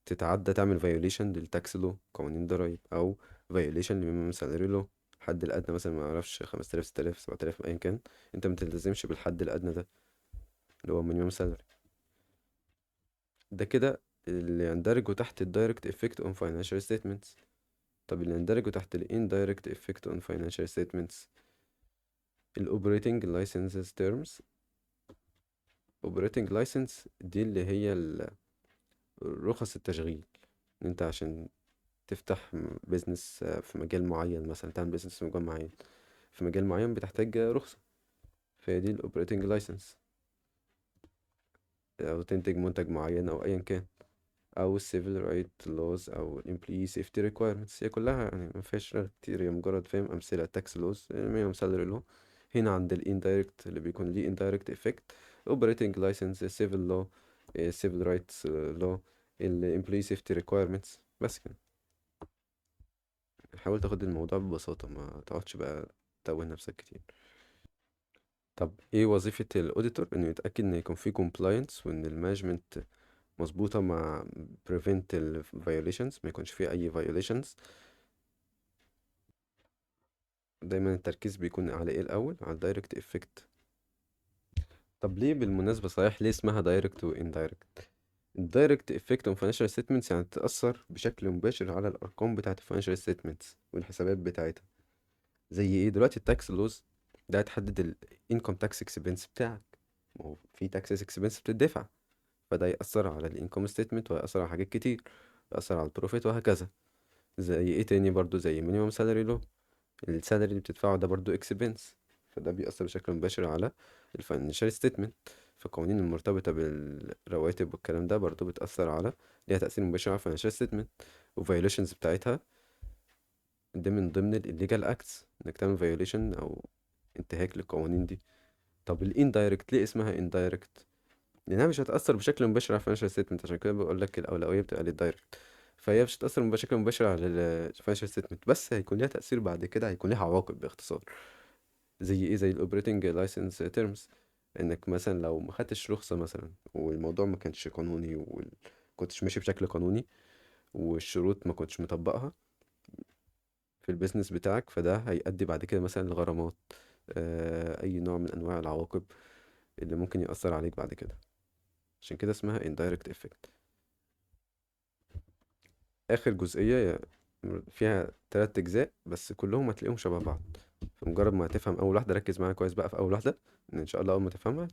تتعدى تعمل violation لل tax law قوانين ضرايب، أو violation لل minimum salary law، الحد الأدنى مثلا ما أعرفش 5000 6000 7000 أيا كان، أنت ما تلتزمش بالحد الأدنى ده اللي هو minimum salary. ده كده اللي يندرجوا تحت ال direct effect on financial statements. طب اللي يندرجوا تحت ال indirect effect on financial statements ال operating licenses terms. operating license دي اللي هي رخص التشغيل، إن أنت عشان تفتح business في مجال معين مثلا، تعمل business في مجال معين، في مجال معين بتحتاج رخصة، فهي دي ال operating license، أو تنتج منتج معين أو أيا كان، أو ال civil right laws أو ال employee safety requirements. هي كلها يعني ما فيهاش رغي كتير، هي مجرد فاهم أمثلة. tax laws، minimum salary law، هنا عند ال indirect اللي بيكون ليه indirect effect، operating license، civil law، civil rights law، ال employee safety requirements. بس كده. حاول تاخد الموضوع ببساطة، ما تقعدش بقى تتوه نفسك كتير. طب ايه وظيفة ال auditor؟ انه يتأكد ان يكون في compliance وان ال management مظبوطة مع prevent ال violations، ما يكونش فيه اي violations. دايما التركيز بيكون على ايه الاول؟ على direct effect. طب ليه بالمناسبة صحيح ليه اسمها direct و indirect؟ direct effect on financial statements يعني تأثر بشكل مباشر على الأرقام بتاعة ال financial statements والحسابات بتاعتها. زي ايه؟ دلوقتي ال tax laws ده هتحدد ال income tax expense بتاعك، ما هو في tax expense بتدفع، فده يأثر على ال income statement ويأثر على حاجات كتير، يأثر على ال profit وهكذا. زي ايه تاني برضو؟ زي minimum salary law، ال salary اللي بتدفعه ده برضو expense، فده بيأثر بشكل مباشر على ال financial statement. فالقوانين المرتبطة بالرواتب والكلام ده برضو بتأثر على، ليها تأثير مباشر على ال financial statement، و violations بتاعتها ده من ضمن ال illegal acts، انك تعمل violation او انتهاك للقوانين دي. طب ال indirect ليه اسمها indirect؟ لانها مش هتأثر بشكل مباشر على ال financial statement، عشان كده بقول لك الأولوية بتبقى لل direct. فهي مش هتأثر بشكل مباشر على ال financial statement، بس هيكون ليها تأثير بعد كده، هيكون ليها عواقب باختصار. زي ايه؟ زي ال operating license terms، انك مثلا لو ما خدتش رخصة مثلا والموضوع ما كانش قانوني وكنتش ماشي بشكل قانوني والشروط ما كنتش مطبقها في ال business بتاعك، فده هيؤدي بعد كده مثلا لغرامات، اي نوع من انواع العواقب اللي ممكن يأثر عليك بعد كده. عشان كده اسمها indirect effect. اخر جزئية فيها 3 اجزاء بس كلهم هتلاقيهم شبه بعض، فمجرد ما هتفهم اول واحدة ركز معايا كويس بقى في اول واحدة، ان شاء الله اول ما تفهمها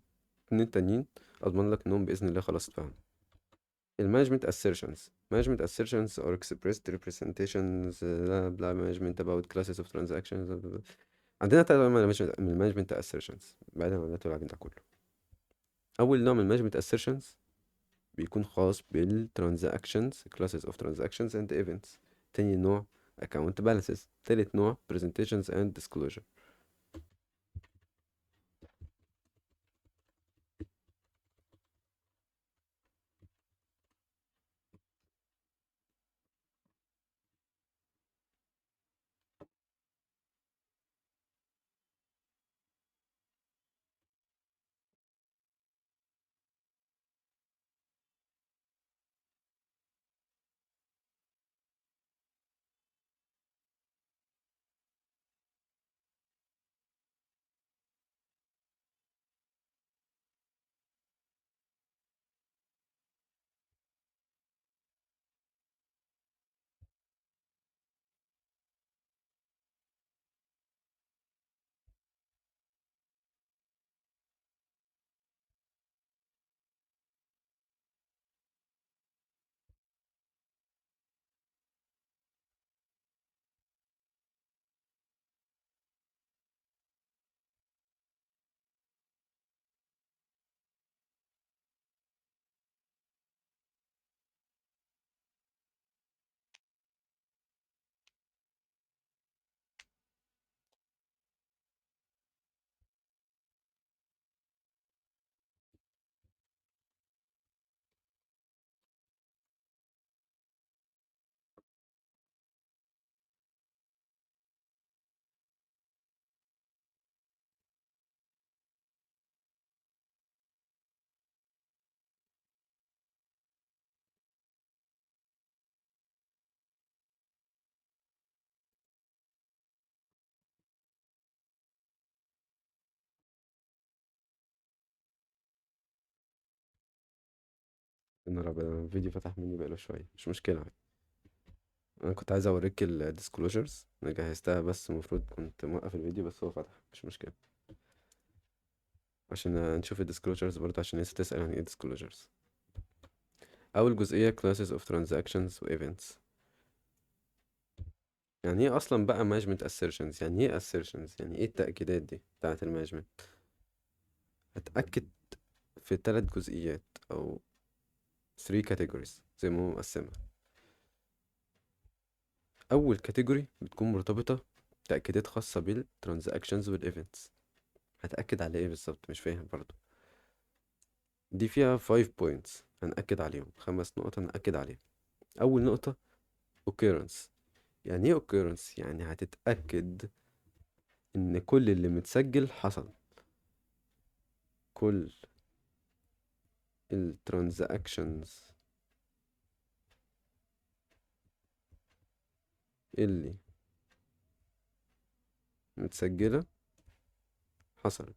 2 تانيين اضمن لك انهم باذن الله خلاص اتفهموا. ال management assertions. Management assertions are expressed representations blah blah management about classes of transactions blah blah blah. عندنا تلات أنواع من ال management assertions بعيدا عن اللي العجين ده كله. أول نوع من ال management assertions بيكون خاص بال transactions، classes of transactions and events. تاني نوع account balances. تالت نوع presentations and disclosure. يا نهار أبيض، أنا الفيديو فتح مني بقاله شوية، مش مشكلة. أنا كنت عايز أوريك ال disclosures، أنا جهزتها بس المفروض كنت موقف الفيديو بس هو فتح، مش مشكلة، عشان نشوف ال disclosures برضه، عشان الناس تسأل عن ايه disclosures. أول جزئية classes of transactions و events. يعني ايه أصلا بقى management assertions؟ يعني ايه assertions؟ يعني ايه التأكيدات دي بتاعة ال management؟ هتأكد في 3 جزئيات أو 3 categories زي ما هو مقسمها. أول category بتكون مرتبطة بتأكيدات خاصة بال transactions وال events. هتأكد على ايه بالظبط؟ مش فاهم برضو. دي فيها 5 points هنأكد عليهم، 5 نقط هنأكد عليهم. أول نقطة occurrence. يعني ايه occurrence؟ يعني هتتأكد إن كل اللي متسجل حصل، كل ال transactions اللي متسجلة حصلت.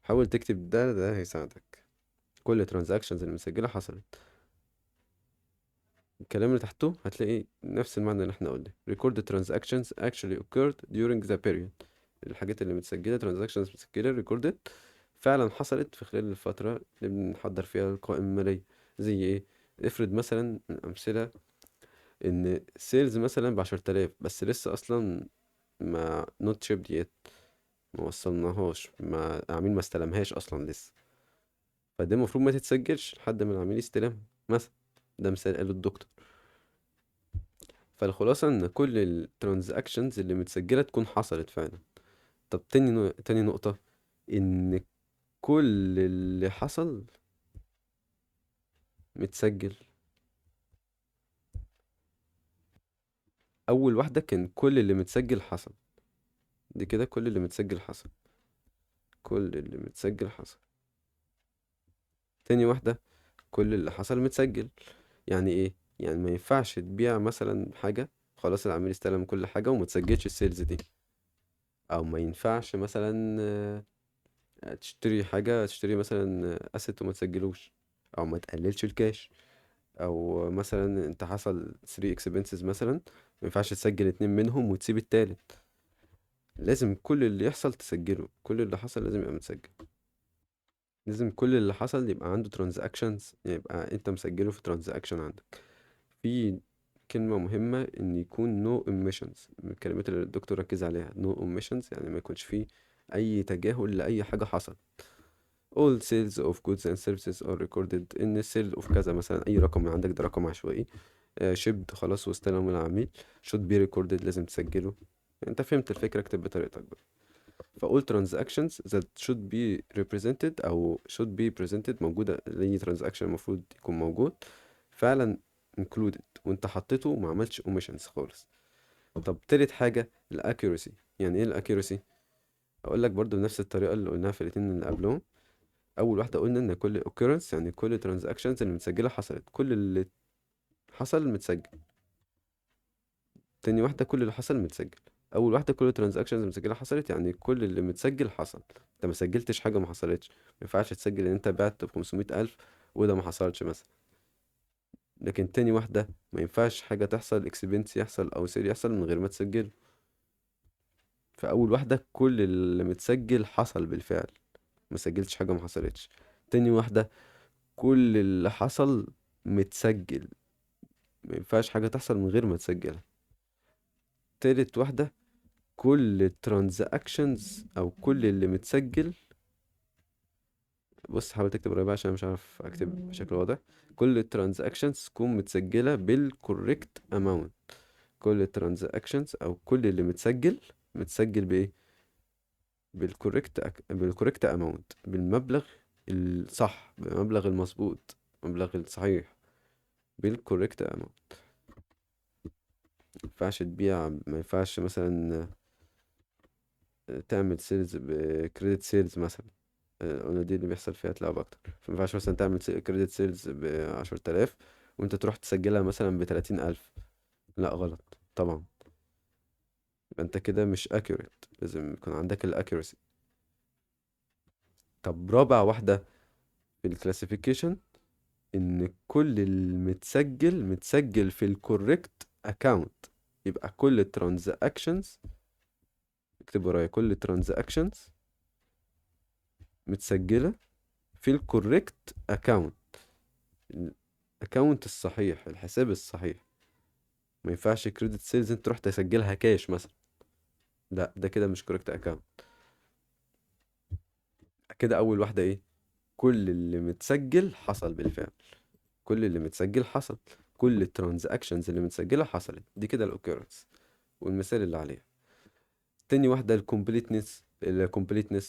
حاول تكتب ده، ده هيساعدك. كل transactions اللي متسجلة حصلت. الكلام اللي تحته هتلاقي نفس المعنى اللي احنا قلناه، record transactions actually occurred during the period. الحاجات اللي متسجلة transactions متسجلة recorded فعلا حصلت في خلال الفترة اللي بنحضر فيها القوائم المالية. زي ايه؟ افرض مثلا من أمثلة إن sales مثلا ب10,000 بس لسه أصلا ما not shipped yet، ما وصلناهاش، ما العميل ما استلمهاش أصلا لسه، فده المفروض ما تتسجلش لحد ما العميل يستلمها مثلا. ده مثال قاله الدكتور. فالخلاصة إن كل ال transactions اللي متسجلة تكون حصلت فعلا. طب تاني نقطة، إن كل اللي حصل متسجل. أول واحدة كان كل اللي متسجل حصل، دي كده كل اللي متسجل حصل، كل اللي متسجل حصل. تاني واحدة كل اللي حصل متسجل. يعني إيه؟ يعني ما ينفعش تبيع مثلا حاجة خلاص العميل استلم كل حاجة وما تسجلش ال sales دي، أو ما ينفعش مثلا، تشتري حاجة، تشتري مثلا asset وما تسجلوش، أو ما تقللش الكاش، أو مثلا أنت حصل 3 expenses مثلا ما ينفعش تسجل 2 منهم وتسيب التالت. لازم كل اللي يحصل تسجله، كل اللي حصل لازم يبقى متسجل، لازم كل اللي حصل يبقى عنده transactions، يبقى انت مسجله في transaction عندك. في كلمة مهمة ان يكون no omissions، من الكلمات اللي الدكتور ركز عليها no omissions، يعني ما يكونش فيه اي تجاهل لأي حاجة حصلت. all sales of goods and services are recorded in sale of كذا مثلا، اي رقم من عندك ده رقم عشوائي، shipped خلاص واستلمه العميل، should be recorded لازم تسجله. انت فهمت الفكرة، اكتب بطريقتك بقى. ف all transactions that should be represented أو should be presented موجودة، لأي transaction المفروض يكون موجود فعلا included، وانت حطيته وما عملتش omissions خالص. طب تالت حاجة ال accuracy. يعني ايه ال accuracy؟ اقول لك برضو بنفس الطريقة اللي قلناها في الاتنين اللي قبلهم. اول واحدة قلنا ان كل occurrence يعني كل transactions اللي متسجلة حصلت، كل اللي حصل متسجل. تاني واحدة كل اللي حصل متسجل. اول واحدة كل transactions متسجلة حصلت، يعني كل اللي متسجل حصل، انت ما سجلتش حاجة ما حصلتش. ما ينفعش تسجل ان انت بعت بخمسمية ألف وده ما حصلش مثلا. لكن تاني واحدة ما ينفعش حاجة تحصل، expense يحصل او sale يحصل من غير ما تسجله. فأول واحدة كل اللي متسجل حصل بالفعل، ما سجلتش حاجة ما حصلتش. تاني واحدة كل اللي حصل متسجل، ما ينفعش حاجة تحصل من غير ما تسجلها. تالت واحدة كل ال transactions أو كل اللي متسجل، بص حاول تكتب قريب عشان مش عارف أكتب بشكل واضح. كل ال transactions تكون متسجلة بال correct amount. كل ال transactions أو كل اللي متسجل متسجل بإيه؟ بال correct amount، بالمبلغ الصح، بالمبلغ المظبوط، المبلغ الصحيح، بال correct amount. ما ينفعش تبيع، ما ينفعش مثلا تعمل sales ب credit sales مثلا، قلنا دي اللي بيحصل فيها تلعب اكتر. فما ينفعش مثلا تعمل credit sales ب10,000 وانت تروح تسجلها مثلا ب30,000، لا غلط طبعا، يبقى انت كده مش accurate، لازم يكون عندك ال accuracy. طب رابع واحدة في ال classification ان كل المتسجل متسجل في ال correct account. يبقى كل ال transactions، اكتب ورايا، كل ال transactions متسجلة في ال correct account، ال account الصحيح، الحساب الصحيح. ما ينفعش credit sales انت تروح تسجلها كاش مثلا، لا ده كده مش correct account. كده اول واحدة ايه؟ كل اللي متسجل حصل بالفعل، كل اللي متسجل حصل، كل ال transactions اللي متسجلة حصلت. دي كده ال occurrence والمثال اللي عليها. تاني واحدة ال completeness. ال completeness،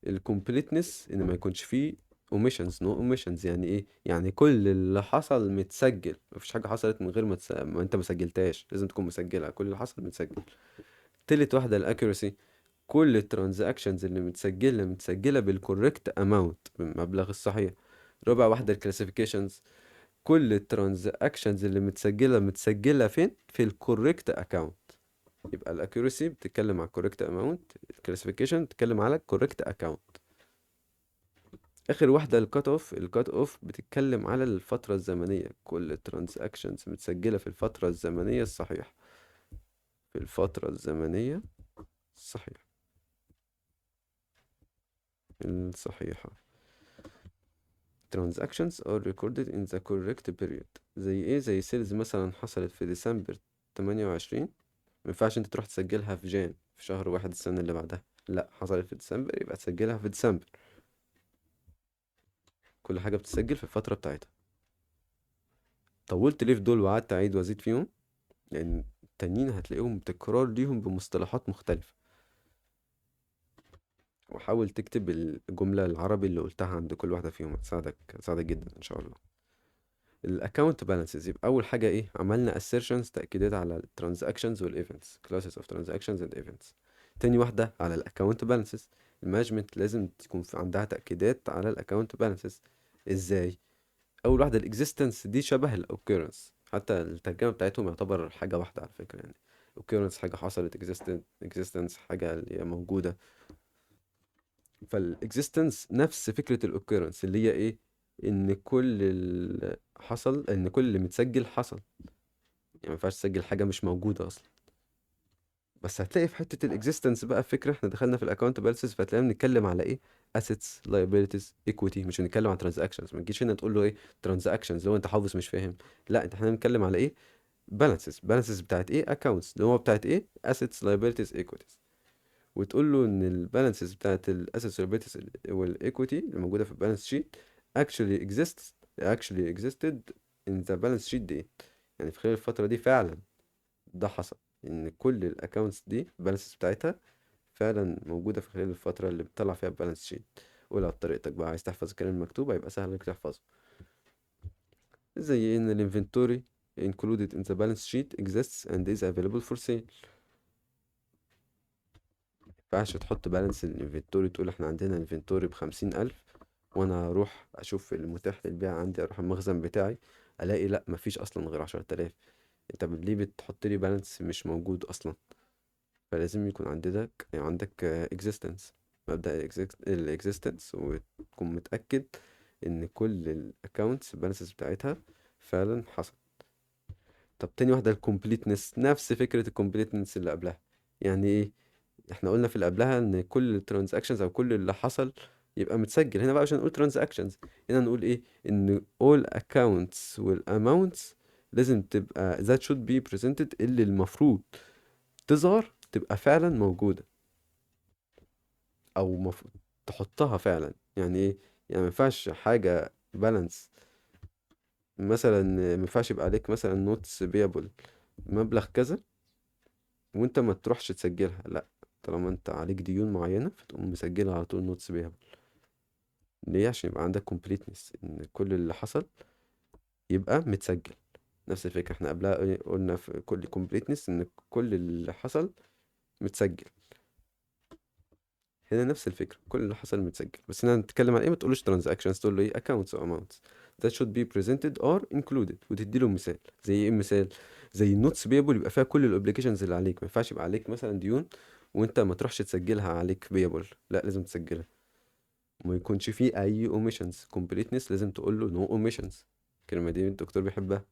ال completeness ان ما يكونش فيه omissions، no omissions. يعني ايه؟ يعني كل اللي حصل متسجل، مفيش حاجة حصلت من غير ما انت ما سجلتهاش، لازم تكون مسجلها، كل اللي حصل متسجل. تالت واحدة ال accuracy، كل ال transactions اللي متسجلة متسجلة بال correct amount، بالمبلغ الصحيح. رابع واحدة ال classifications، كل ال transactions اللي متسجلة متسجلة فين؟ في ال correct account. يبقى ال accuracy بتتكلم على ال correct amount، ال classification بتتكلم على ال correct account. اخر واحدة ال cut off. ال cut off بتتكلم على الفترة الزمنية، كل ال transactions متسجلة في الفترة الزمنية الصحيحة، في الفترة الزمنية الصحيحة، الصحيحة. transactions are recorded in the correct period. زي ايه؟ زي sales مثلا حصلت في ديسمبر 28، ما ينفعش انت تروح تسجلها في Jan في شهر واحد السنة اللي بعدها، لا حصلت في ديسمبر يبقى تسجلها في ديسمبر. كل حاجة بتسجل في الفترة بتاعتها. طولت ليه في دول وقعدت أعيد وأزيد فيهم؟ لأن التانيين هتلاقيهم تكرار ليهم بمصطلحات مختلفة. وحاول تكتب الجملة العربي اللي قلتها عند كل واحدة فيهم، هتساعدك جدا إن شاء الله. ال account balances، يبقى أول حاجة إيه؟ عملنا assertions، تأكيدات على ال transactions وال events، classes of transactions and events. تاني واحدة على ال account balances، ال management لازم تكون عندها تأكيدات على ال account balances. إزاي؟ أول واحدة ال existence، دي شبه ال occurrence، حتى الترجمة بتاعتهم يعتبر حاجة واحدة على فكرة، يعني occurrence حاجة حصلت، existence حاجة اللي هي موجودة. فال existence نفس فكرة ال occurrence اللي هي إيه؟ إن كل اللي حصل، إن كل اللي متسجل حصل، يعني ما ينفعش تسجل حاجة مش موجودة أصلا. بس هتلاقي في حتة ال existence بقى فكرة، احنا دخلنا في ال account balances فتلاقينا بنتكلم على ايه؟ assets، liabilities، equity، مش هنتكلم عن transactions. ما تجيش هنا تقول له ايه transactions لو انت حافظ مش فاهم، لا انت احنا بنتكلم على ايه؟ balances. balances بتاعت ايه؟ accounts، اللي هو بتاعت ايه؟ assets، liabilities، equities. وتقول له ان ال balances بتاعت ال assets، liabilities وال equity اللي موجودة في ال balance sheet actually existed in the balance sheet date، يعني في خلال الفترة دي فعلا ده حصل، ان كل ال accounts دي ال balances بتاعتها فعلا موجودة في خلال الفترة اللي بتطلع فيها ال balance sheet. قولها بطريقتك بقى، عايز تحفظ الكلام المكتوب هيبقى سهل انك تحفظه. زي ان ال inventory included in the balance sheet exists and is available for sale. مينفعش تحط balance ال inventory تقول احنا عندنا inventory ب50,000 وانا اروح اشوف المتاح للبيع عندي، اروح المخزن بتاعي الاقي لا مفيش اصلا غير 10,000. انت ليه بتحط لي balance مش موجود اصلا؟ فلازم يكون عندك existence، مبدأ ال existence، وتكون متأكد ان كل ال accounts balances بتاعتها فعلا حصل. طب تاني واحدة ال completeness، نفس فكرة ال completeness اللي قبلها. يعني ايه؟ احنا قلنا في اللي قبلها ان كل ال transactions او كل اللي حصل يبقى متسجل. هنا بقى عشان نقول transactions، هنا نقول ايه؟ ان all accounts وال amounts لازم تبقى that should be presented، اللي المفروض تظهر تبقى فعلا موجودة او المفروض تحطها فعلا. يعني ايه؟ يعني ما ينفعش حاجة balance مثلا، ما ينفعش يبقى عليك مثلا notes payable مبلغ كذا وانت ما تروحش تسجلها، لا طالما انت عليك ديون معينة فتقوم مسجلها على طول notes payable. ليه؟ عشان يبقى عندك completeness، ان كل اللي حصل يبقى متسجل. نفس الفكرة احنا قبلها قلنا في كل completeness ان كل اللي حصل متسجل، هنا نفس الفكرة كل اللي حصل متسجل. بس هنا نتكلم عن ايه؟ ما تقولوش transactions، تقول له ايه؟ accounts or amounts that should be presented or included، وتدي له مثال. زي ايه المثال؟ زي ال notes payable يبقى فيها كل ال obligations اللي عليك، ما ينفعش يبقى عليك مثلا ديون وانت ما تروحش تسجلها عليك payable، لا لازم تسجلها. وما يكونش فيه اي omissions. completeness لازم تقول له no omissions. الكلمة دي الدكتور بيحبها،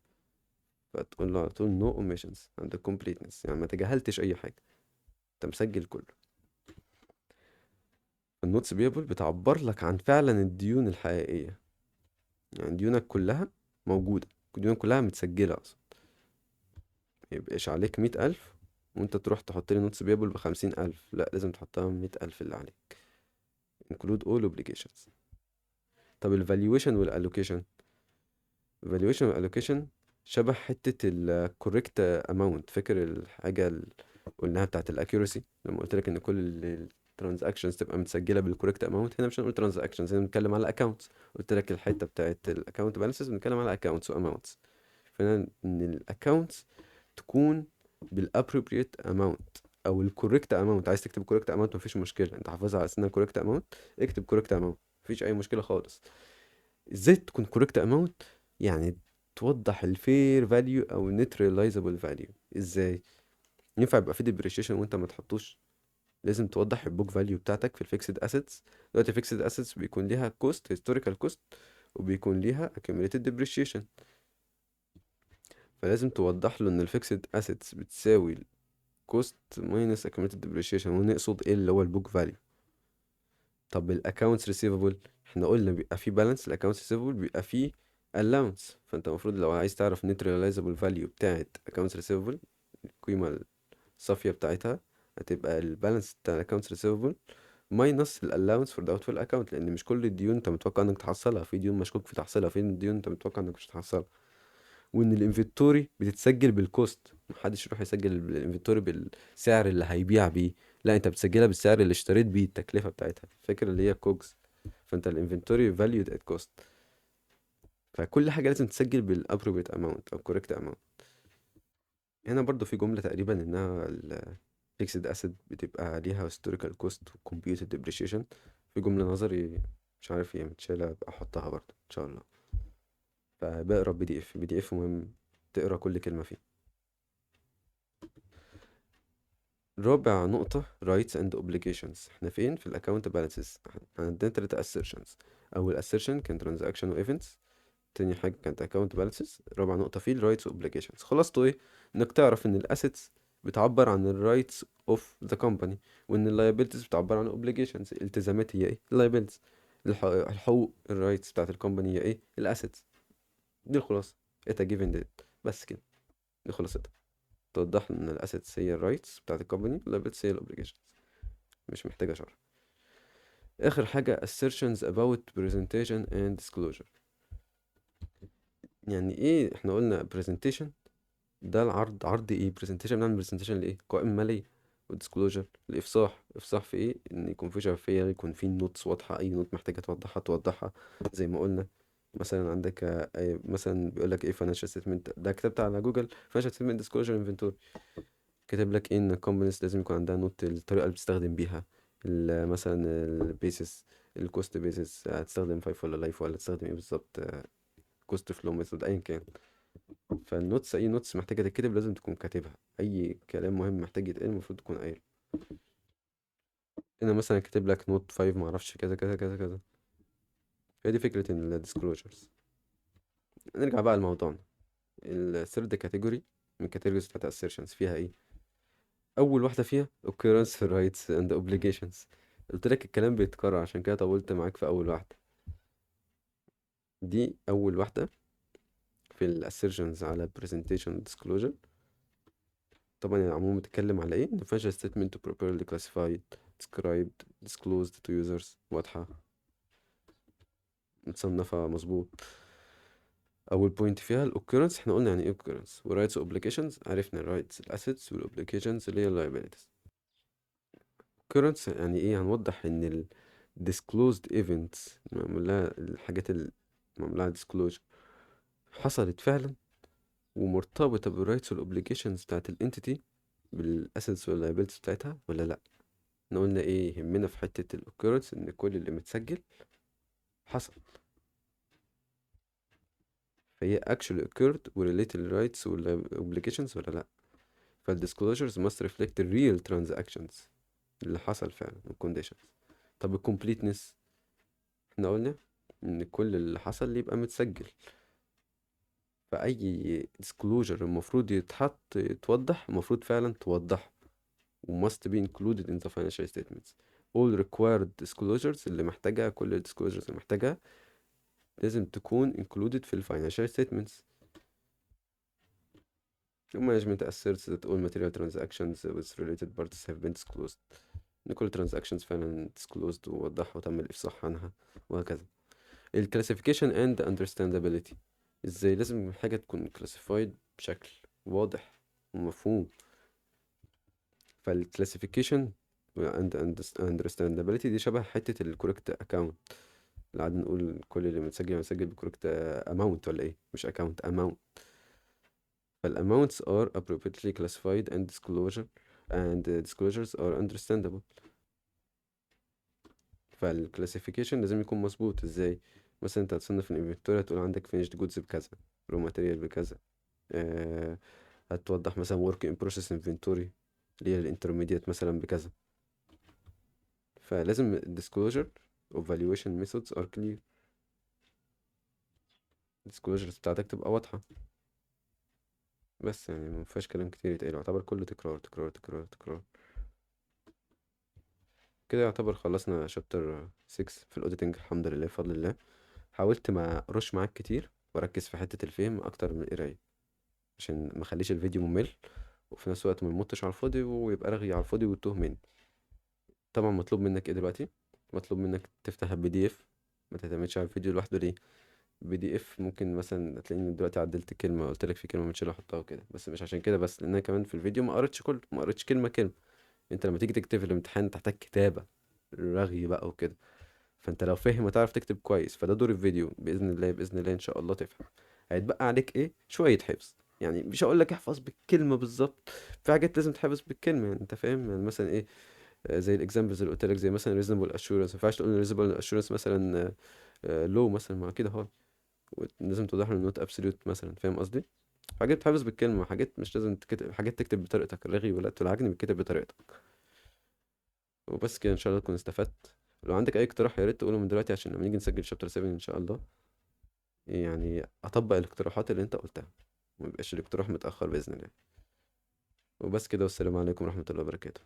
فتقول له على طول no omissions عند completeness، يعني ما تجاهلتش اي حاجة، انت مسجل كله. ال notes payable بتعبر لك عن فعلا الديون الحقيقية، يعني ديونك كلها موجودة، ديونك كلها متسجلة اصلا. ميبقاش عليك 100,000 وانت تروح تحط لي notes payable ب50,000، لا لازم تحطها 100,000 اللي عليك، include all obligations. طب ال valuation وال allocation، valuation وال allocation شبه حتة ال correct amount، فاكر الحاجة اللي قلناها بتاعت ال accuracy لما قلت لك ان كل ال transactions تبقى متسجلة بال correct amount؟ هنا مش هنقول transactions، هنا بنتكلم على accounts. قلت لك الحتة بتاعت ال account balances بنتكلم على accounts و amounts، فهنا ان ال accounts تكون بال appropriate amount او ال correct amount. عايز تكتب correct amount مفيش مشكلة، انت حافظها على انها correct amount، اكتب correct amount مفيش اي مشكلة خالص. ازاي تكون correct amount؟ يعني توضح ال fair value او net realizable value. ازاي؟ ينفع يبقى في depreciation وانت ما تحطوش؟ لازم توضح ال book value بتاعتك في ال fixed assets. دلوقتي ال fixed assets بيكون ليها cost، historical cost، وبيكون ليها accumulated depreciation، فلازم توضح له ان ال fixed assets بتساوي cost minus accumulated depreciation، ونقصد ايه اللي هو ال book value. طب ال accounts receivable احنا قلنا بيبقى فيه balance، ال accounts receivable بيبقى فيه allowance، فانت المفروض لو عايز تعرف net realizable value بتاعت accounts receivable، القيمة الصافية بتاعتها هتبقى ال balance بتاع accounts receivable minus ال allowance for doubtful account، لان مش كل الديون انت متوقع انك تحصلها، في ديون مشكوك في تحصيلها، في ديون انت متوقع انك مش هتحصلها. وان ال inventory بتتسجل بال cost، محدش يروح يسجل ال inventory بالسعر اللي هيبيع بيه، لا انت بتسجلها بالسعر اللي اشتريت بيه، التكلفة بتاعتها، فاكر اللي هي COGS، فانت ال inventory valued at cost. فكل حاجة لازم تسجل بال appropriate amount او correct amount. هنا برضو في جملة تقريبا انها ال fixed asset بتبقى ليها historical cost و computed depreciation، في جملة نظري مش عارف هي متشالة، ابقى احطها برضو ان شاء الله. فبقرا بي دي اف، بي دي اف مهم تقرا كل كلمة فيه. رابع نقطة rights and obligations. احنا فين؟ في ال account balances. عندنا 3 assertions. أول assertion كان transaction و events، تاني حاجة كانت account balances، رابع نقطة فيه ال rights و obligations. خلاصته ايه؟ انك تعرف ان ال assets بتعبر عن ال rights of the company، وان ال liabilities بتعبر عن obligations. الالتزامات هي ايه؟ liabilities. الحقوق ال rights بتاعت ال company هي ايه؟ ال assets. دي الخلاصة. At a given date. بس كده، دي خلاصتها. توضح ان ال assets هي ال rights بتاعت ال company، وال liabilities هي ال obligations. مش محتاجة شرح. اخر حاجة assertions about presentation and disclosure. يعني ايه؟ احنا قلنا presentation ده العرض، عرض ايه؟ presentation بنعمل presentation لايه؟ قوائم مالية. وال disclosure الافصاح، افصاح في ايه؟ ان يكون في شفافية، يكون في notes واضحة، اي note محتاجة توضحها توضحها. زي ما قلنا مثلا عندك، مثلا بيقول لك ايه financial statement، ده كتبت على جوجل financial statement disclosure inventory، كاتب لك ايه؟ ان ال companies لازم يكون عندها note الطريقة اللي بتستخدم بيها، مثلا ال basis، ال cost basis، هتستخدم FIFO ولا LIFO ولا تستخدم ايه بالظبط، cost flow method، ايا كان. فال notes، اي notes محتاجة تتكتب لازم تكون كاتبها، اي كلام مهم محتاج يتقال المفروض تكون قايله. هنا مثلا كاتب لك note 5 معرفش كذا كذا كذا كذا. هي دي فكرة ال disclosures. نرجع بقى لموضوعنا، ال third category من categories بتاعت assertions فيها ايه؟ أول واحدة فيها occurrence rights and obligations. قلت لك الكلام بيتكرر عشان كده طولت معاك في أول واحدة. دي أول واحدة في ال assertions على presentation disclosure. طبعا العموم بتتكلم على ايه؟ The financial statement to properly classified, described, disclosed to users، واضحة متصنفة مظبوط. أول point فيها ال occurrence، احنا قلنا يعني ايه occurrence، و rights و obligations عرفنا ال rights ال assets وال obligations اللي هي ال liabilities. occurrence يعني ايه؟ هنوضح ان ال disclosed events معمول لها الحاجات اللي معمول لها disclosure حصلت فعلا ومرتبطة بال rights وال obligations بتاعت ال entity بال assets وال liabilities بتاعتها ولا لا. احنا قلنا ايه يهمنا في حتة ال occurrence؟ ان كل اللي متسجل حصل، فهي actually occurred و related rights وال obligations ولا لا. فال disclosures must reflect the real transactions اللي حصل فعلا وال conditions. طب ال completeness احنا قلنا ان كل اللي حصل يبقى متسجل، فأي disclosure المفروض يتحط يتوضح، المفروض فعلا توضحه، و must be included in the financial statements. All required disclosures اللي محتاجها، كل ال disclosures اللي محتاجها لازم تكون included في ال financial statements. Management asserts that all material transactions with related parties have been disclosed. إن كل transactions فعلا disclosed ووضحها وتم الإفصاح عنها وهكذا. ال classification and understandability، ازاي لازم حاجة تكون classified بشكل واضح ومفهوم. فال classification and understandability دي شبه حتة ال correct account اللي قعدنا نقول كل اللي متسجل متسجل ب correct amount ولا ايه، مش account، amount. فال amounts are appropriately classified and disclosure and disclosures are understandable. فال classification لازم يكون مظبوط. ازاي؟ مثلا انت هتصنف ال inventory، هتقول عندك finished goods بكذا، raw material بكذا، هتوضح مثلا work in process inventory اللي هي ال intermediate مثلا بكذا. فلازم disclosure of valuation methods are clear، disclosures بتاعتك تبقى واضحة. بس ما فيهاش كلام كتير يتقال، يعتبر كله تكرار تكرار تكرار تكرار كده. يعتبر خلصنا chapter 6 في ال auditing الحمد لله بفضل الله. حاولت ما اقراش معاك كتير واركز في حتة الفهم اكتر من القراية عشان ما اخليش الفيديو ممل، وفي نفس الوقت ما يمطش على الفاضي ويبقى رغي على الفاضي وتوه مني. طبعا مطلوب منك ايه دلوقتي؟ مطلوب منك تفتح ال PDF، ما تعتمدش على الفيديو لوحده. ليه؟ PDF ممكن مثلا تلاقيني دلوقتي عدلت كلمة، قلت لك في كلمة متشالة احطها وكده، بس مش عشان كده بس، لان انا كمان في الفيديو ما قريتش كله، ما قريتش كلمة كلمة. انت لما تيجي تكتب في الامتحان تحتاج كتابة رغي بقى وكده، فانت لو فاهم هتعرف تكتب كويس. فده دور الفيديو باذن الله، باذن الله ان شاء الله تفهم. هيتبقى عليك ايه؟ شوية حفظ، مش هقول لك احفظ بالكلمة بالظبط، في حاجات لازم تحفظ بالكلمة، انت فاهم. مثلا ايه؟ زي ال examples اللي قلت لك، زي مثلا reasonable assurance، ما ينفعش تقول reasonable assurance مثلا، لو مثلا ما كده هو لازم توضح له not absolute مثلا، فاهم قصدي؟ حاجات بتحفظ بالكلمة، حاجات مش لازم تكتب، حاجات تكتب بطريقتك، الرغي ولا العجن بيتكتب بطريقتك. وبس كده، ان شاء الله تكون استفدت. لو عندك اي اقتراح يا ريت تقوله من دلوقتي عشان لما نيجي نسجل chapter 7 ان شاء الله اطبق الاقتراحات اللي انت قلتها، وما يبقاش الاقتراح متاخر باذن الله. وبس كده، والسلام عليكم ورحمه الله وبركاته.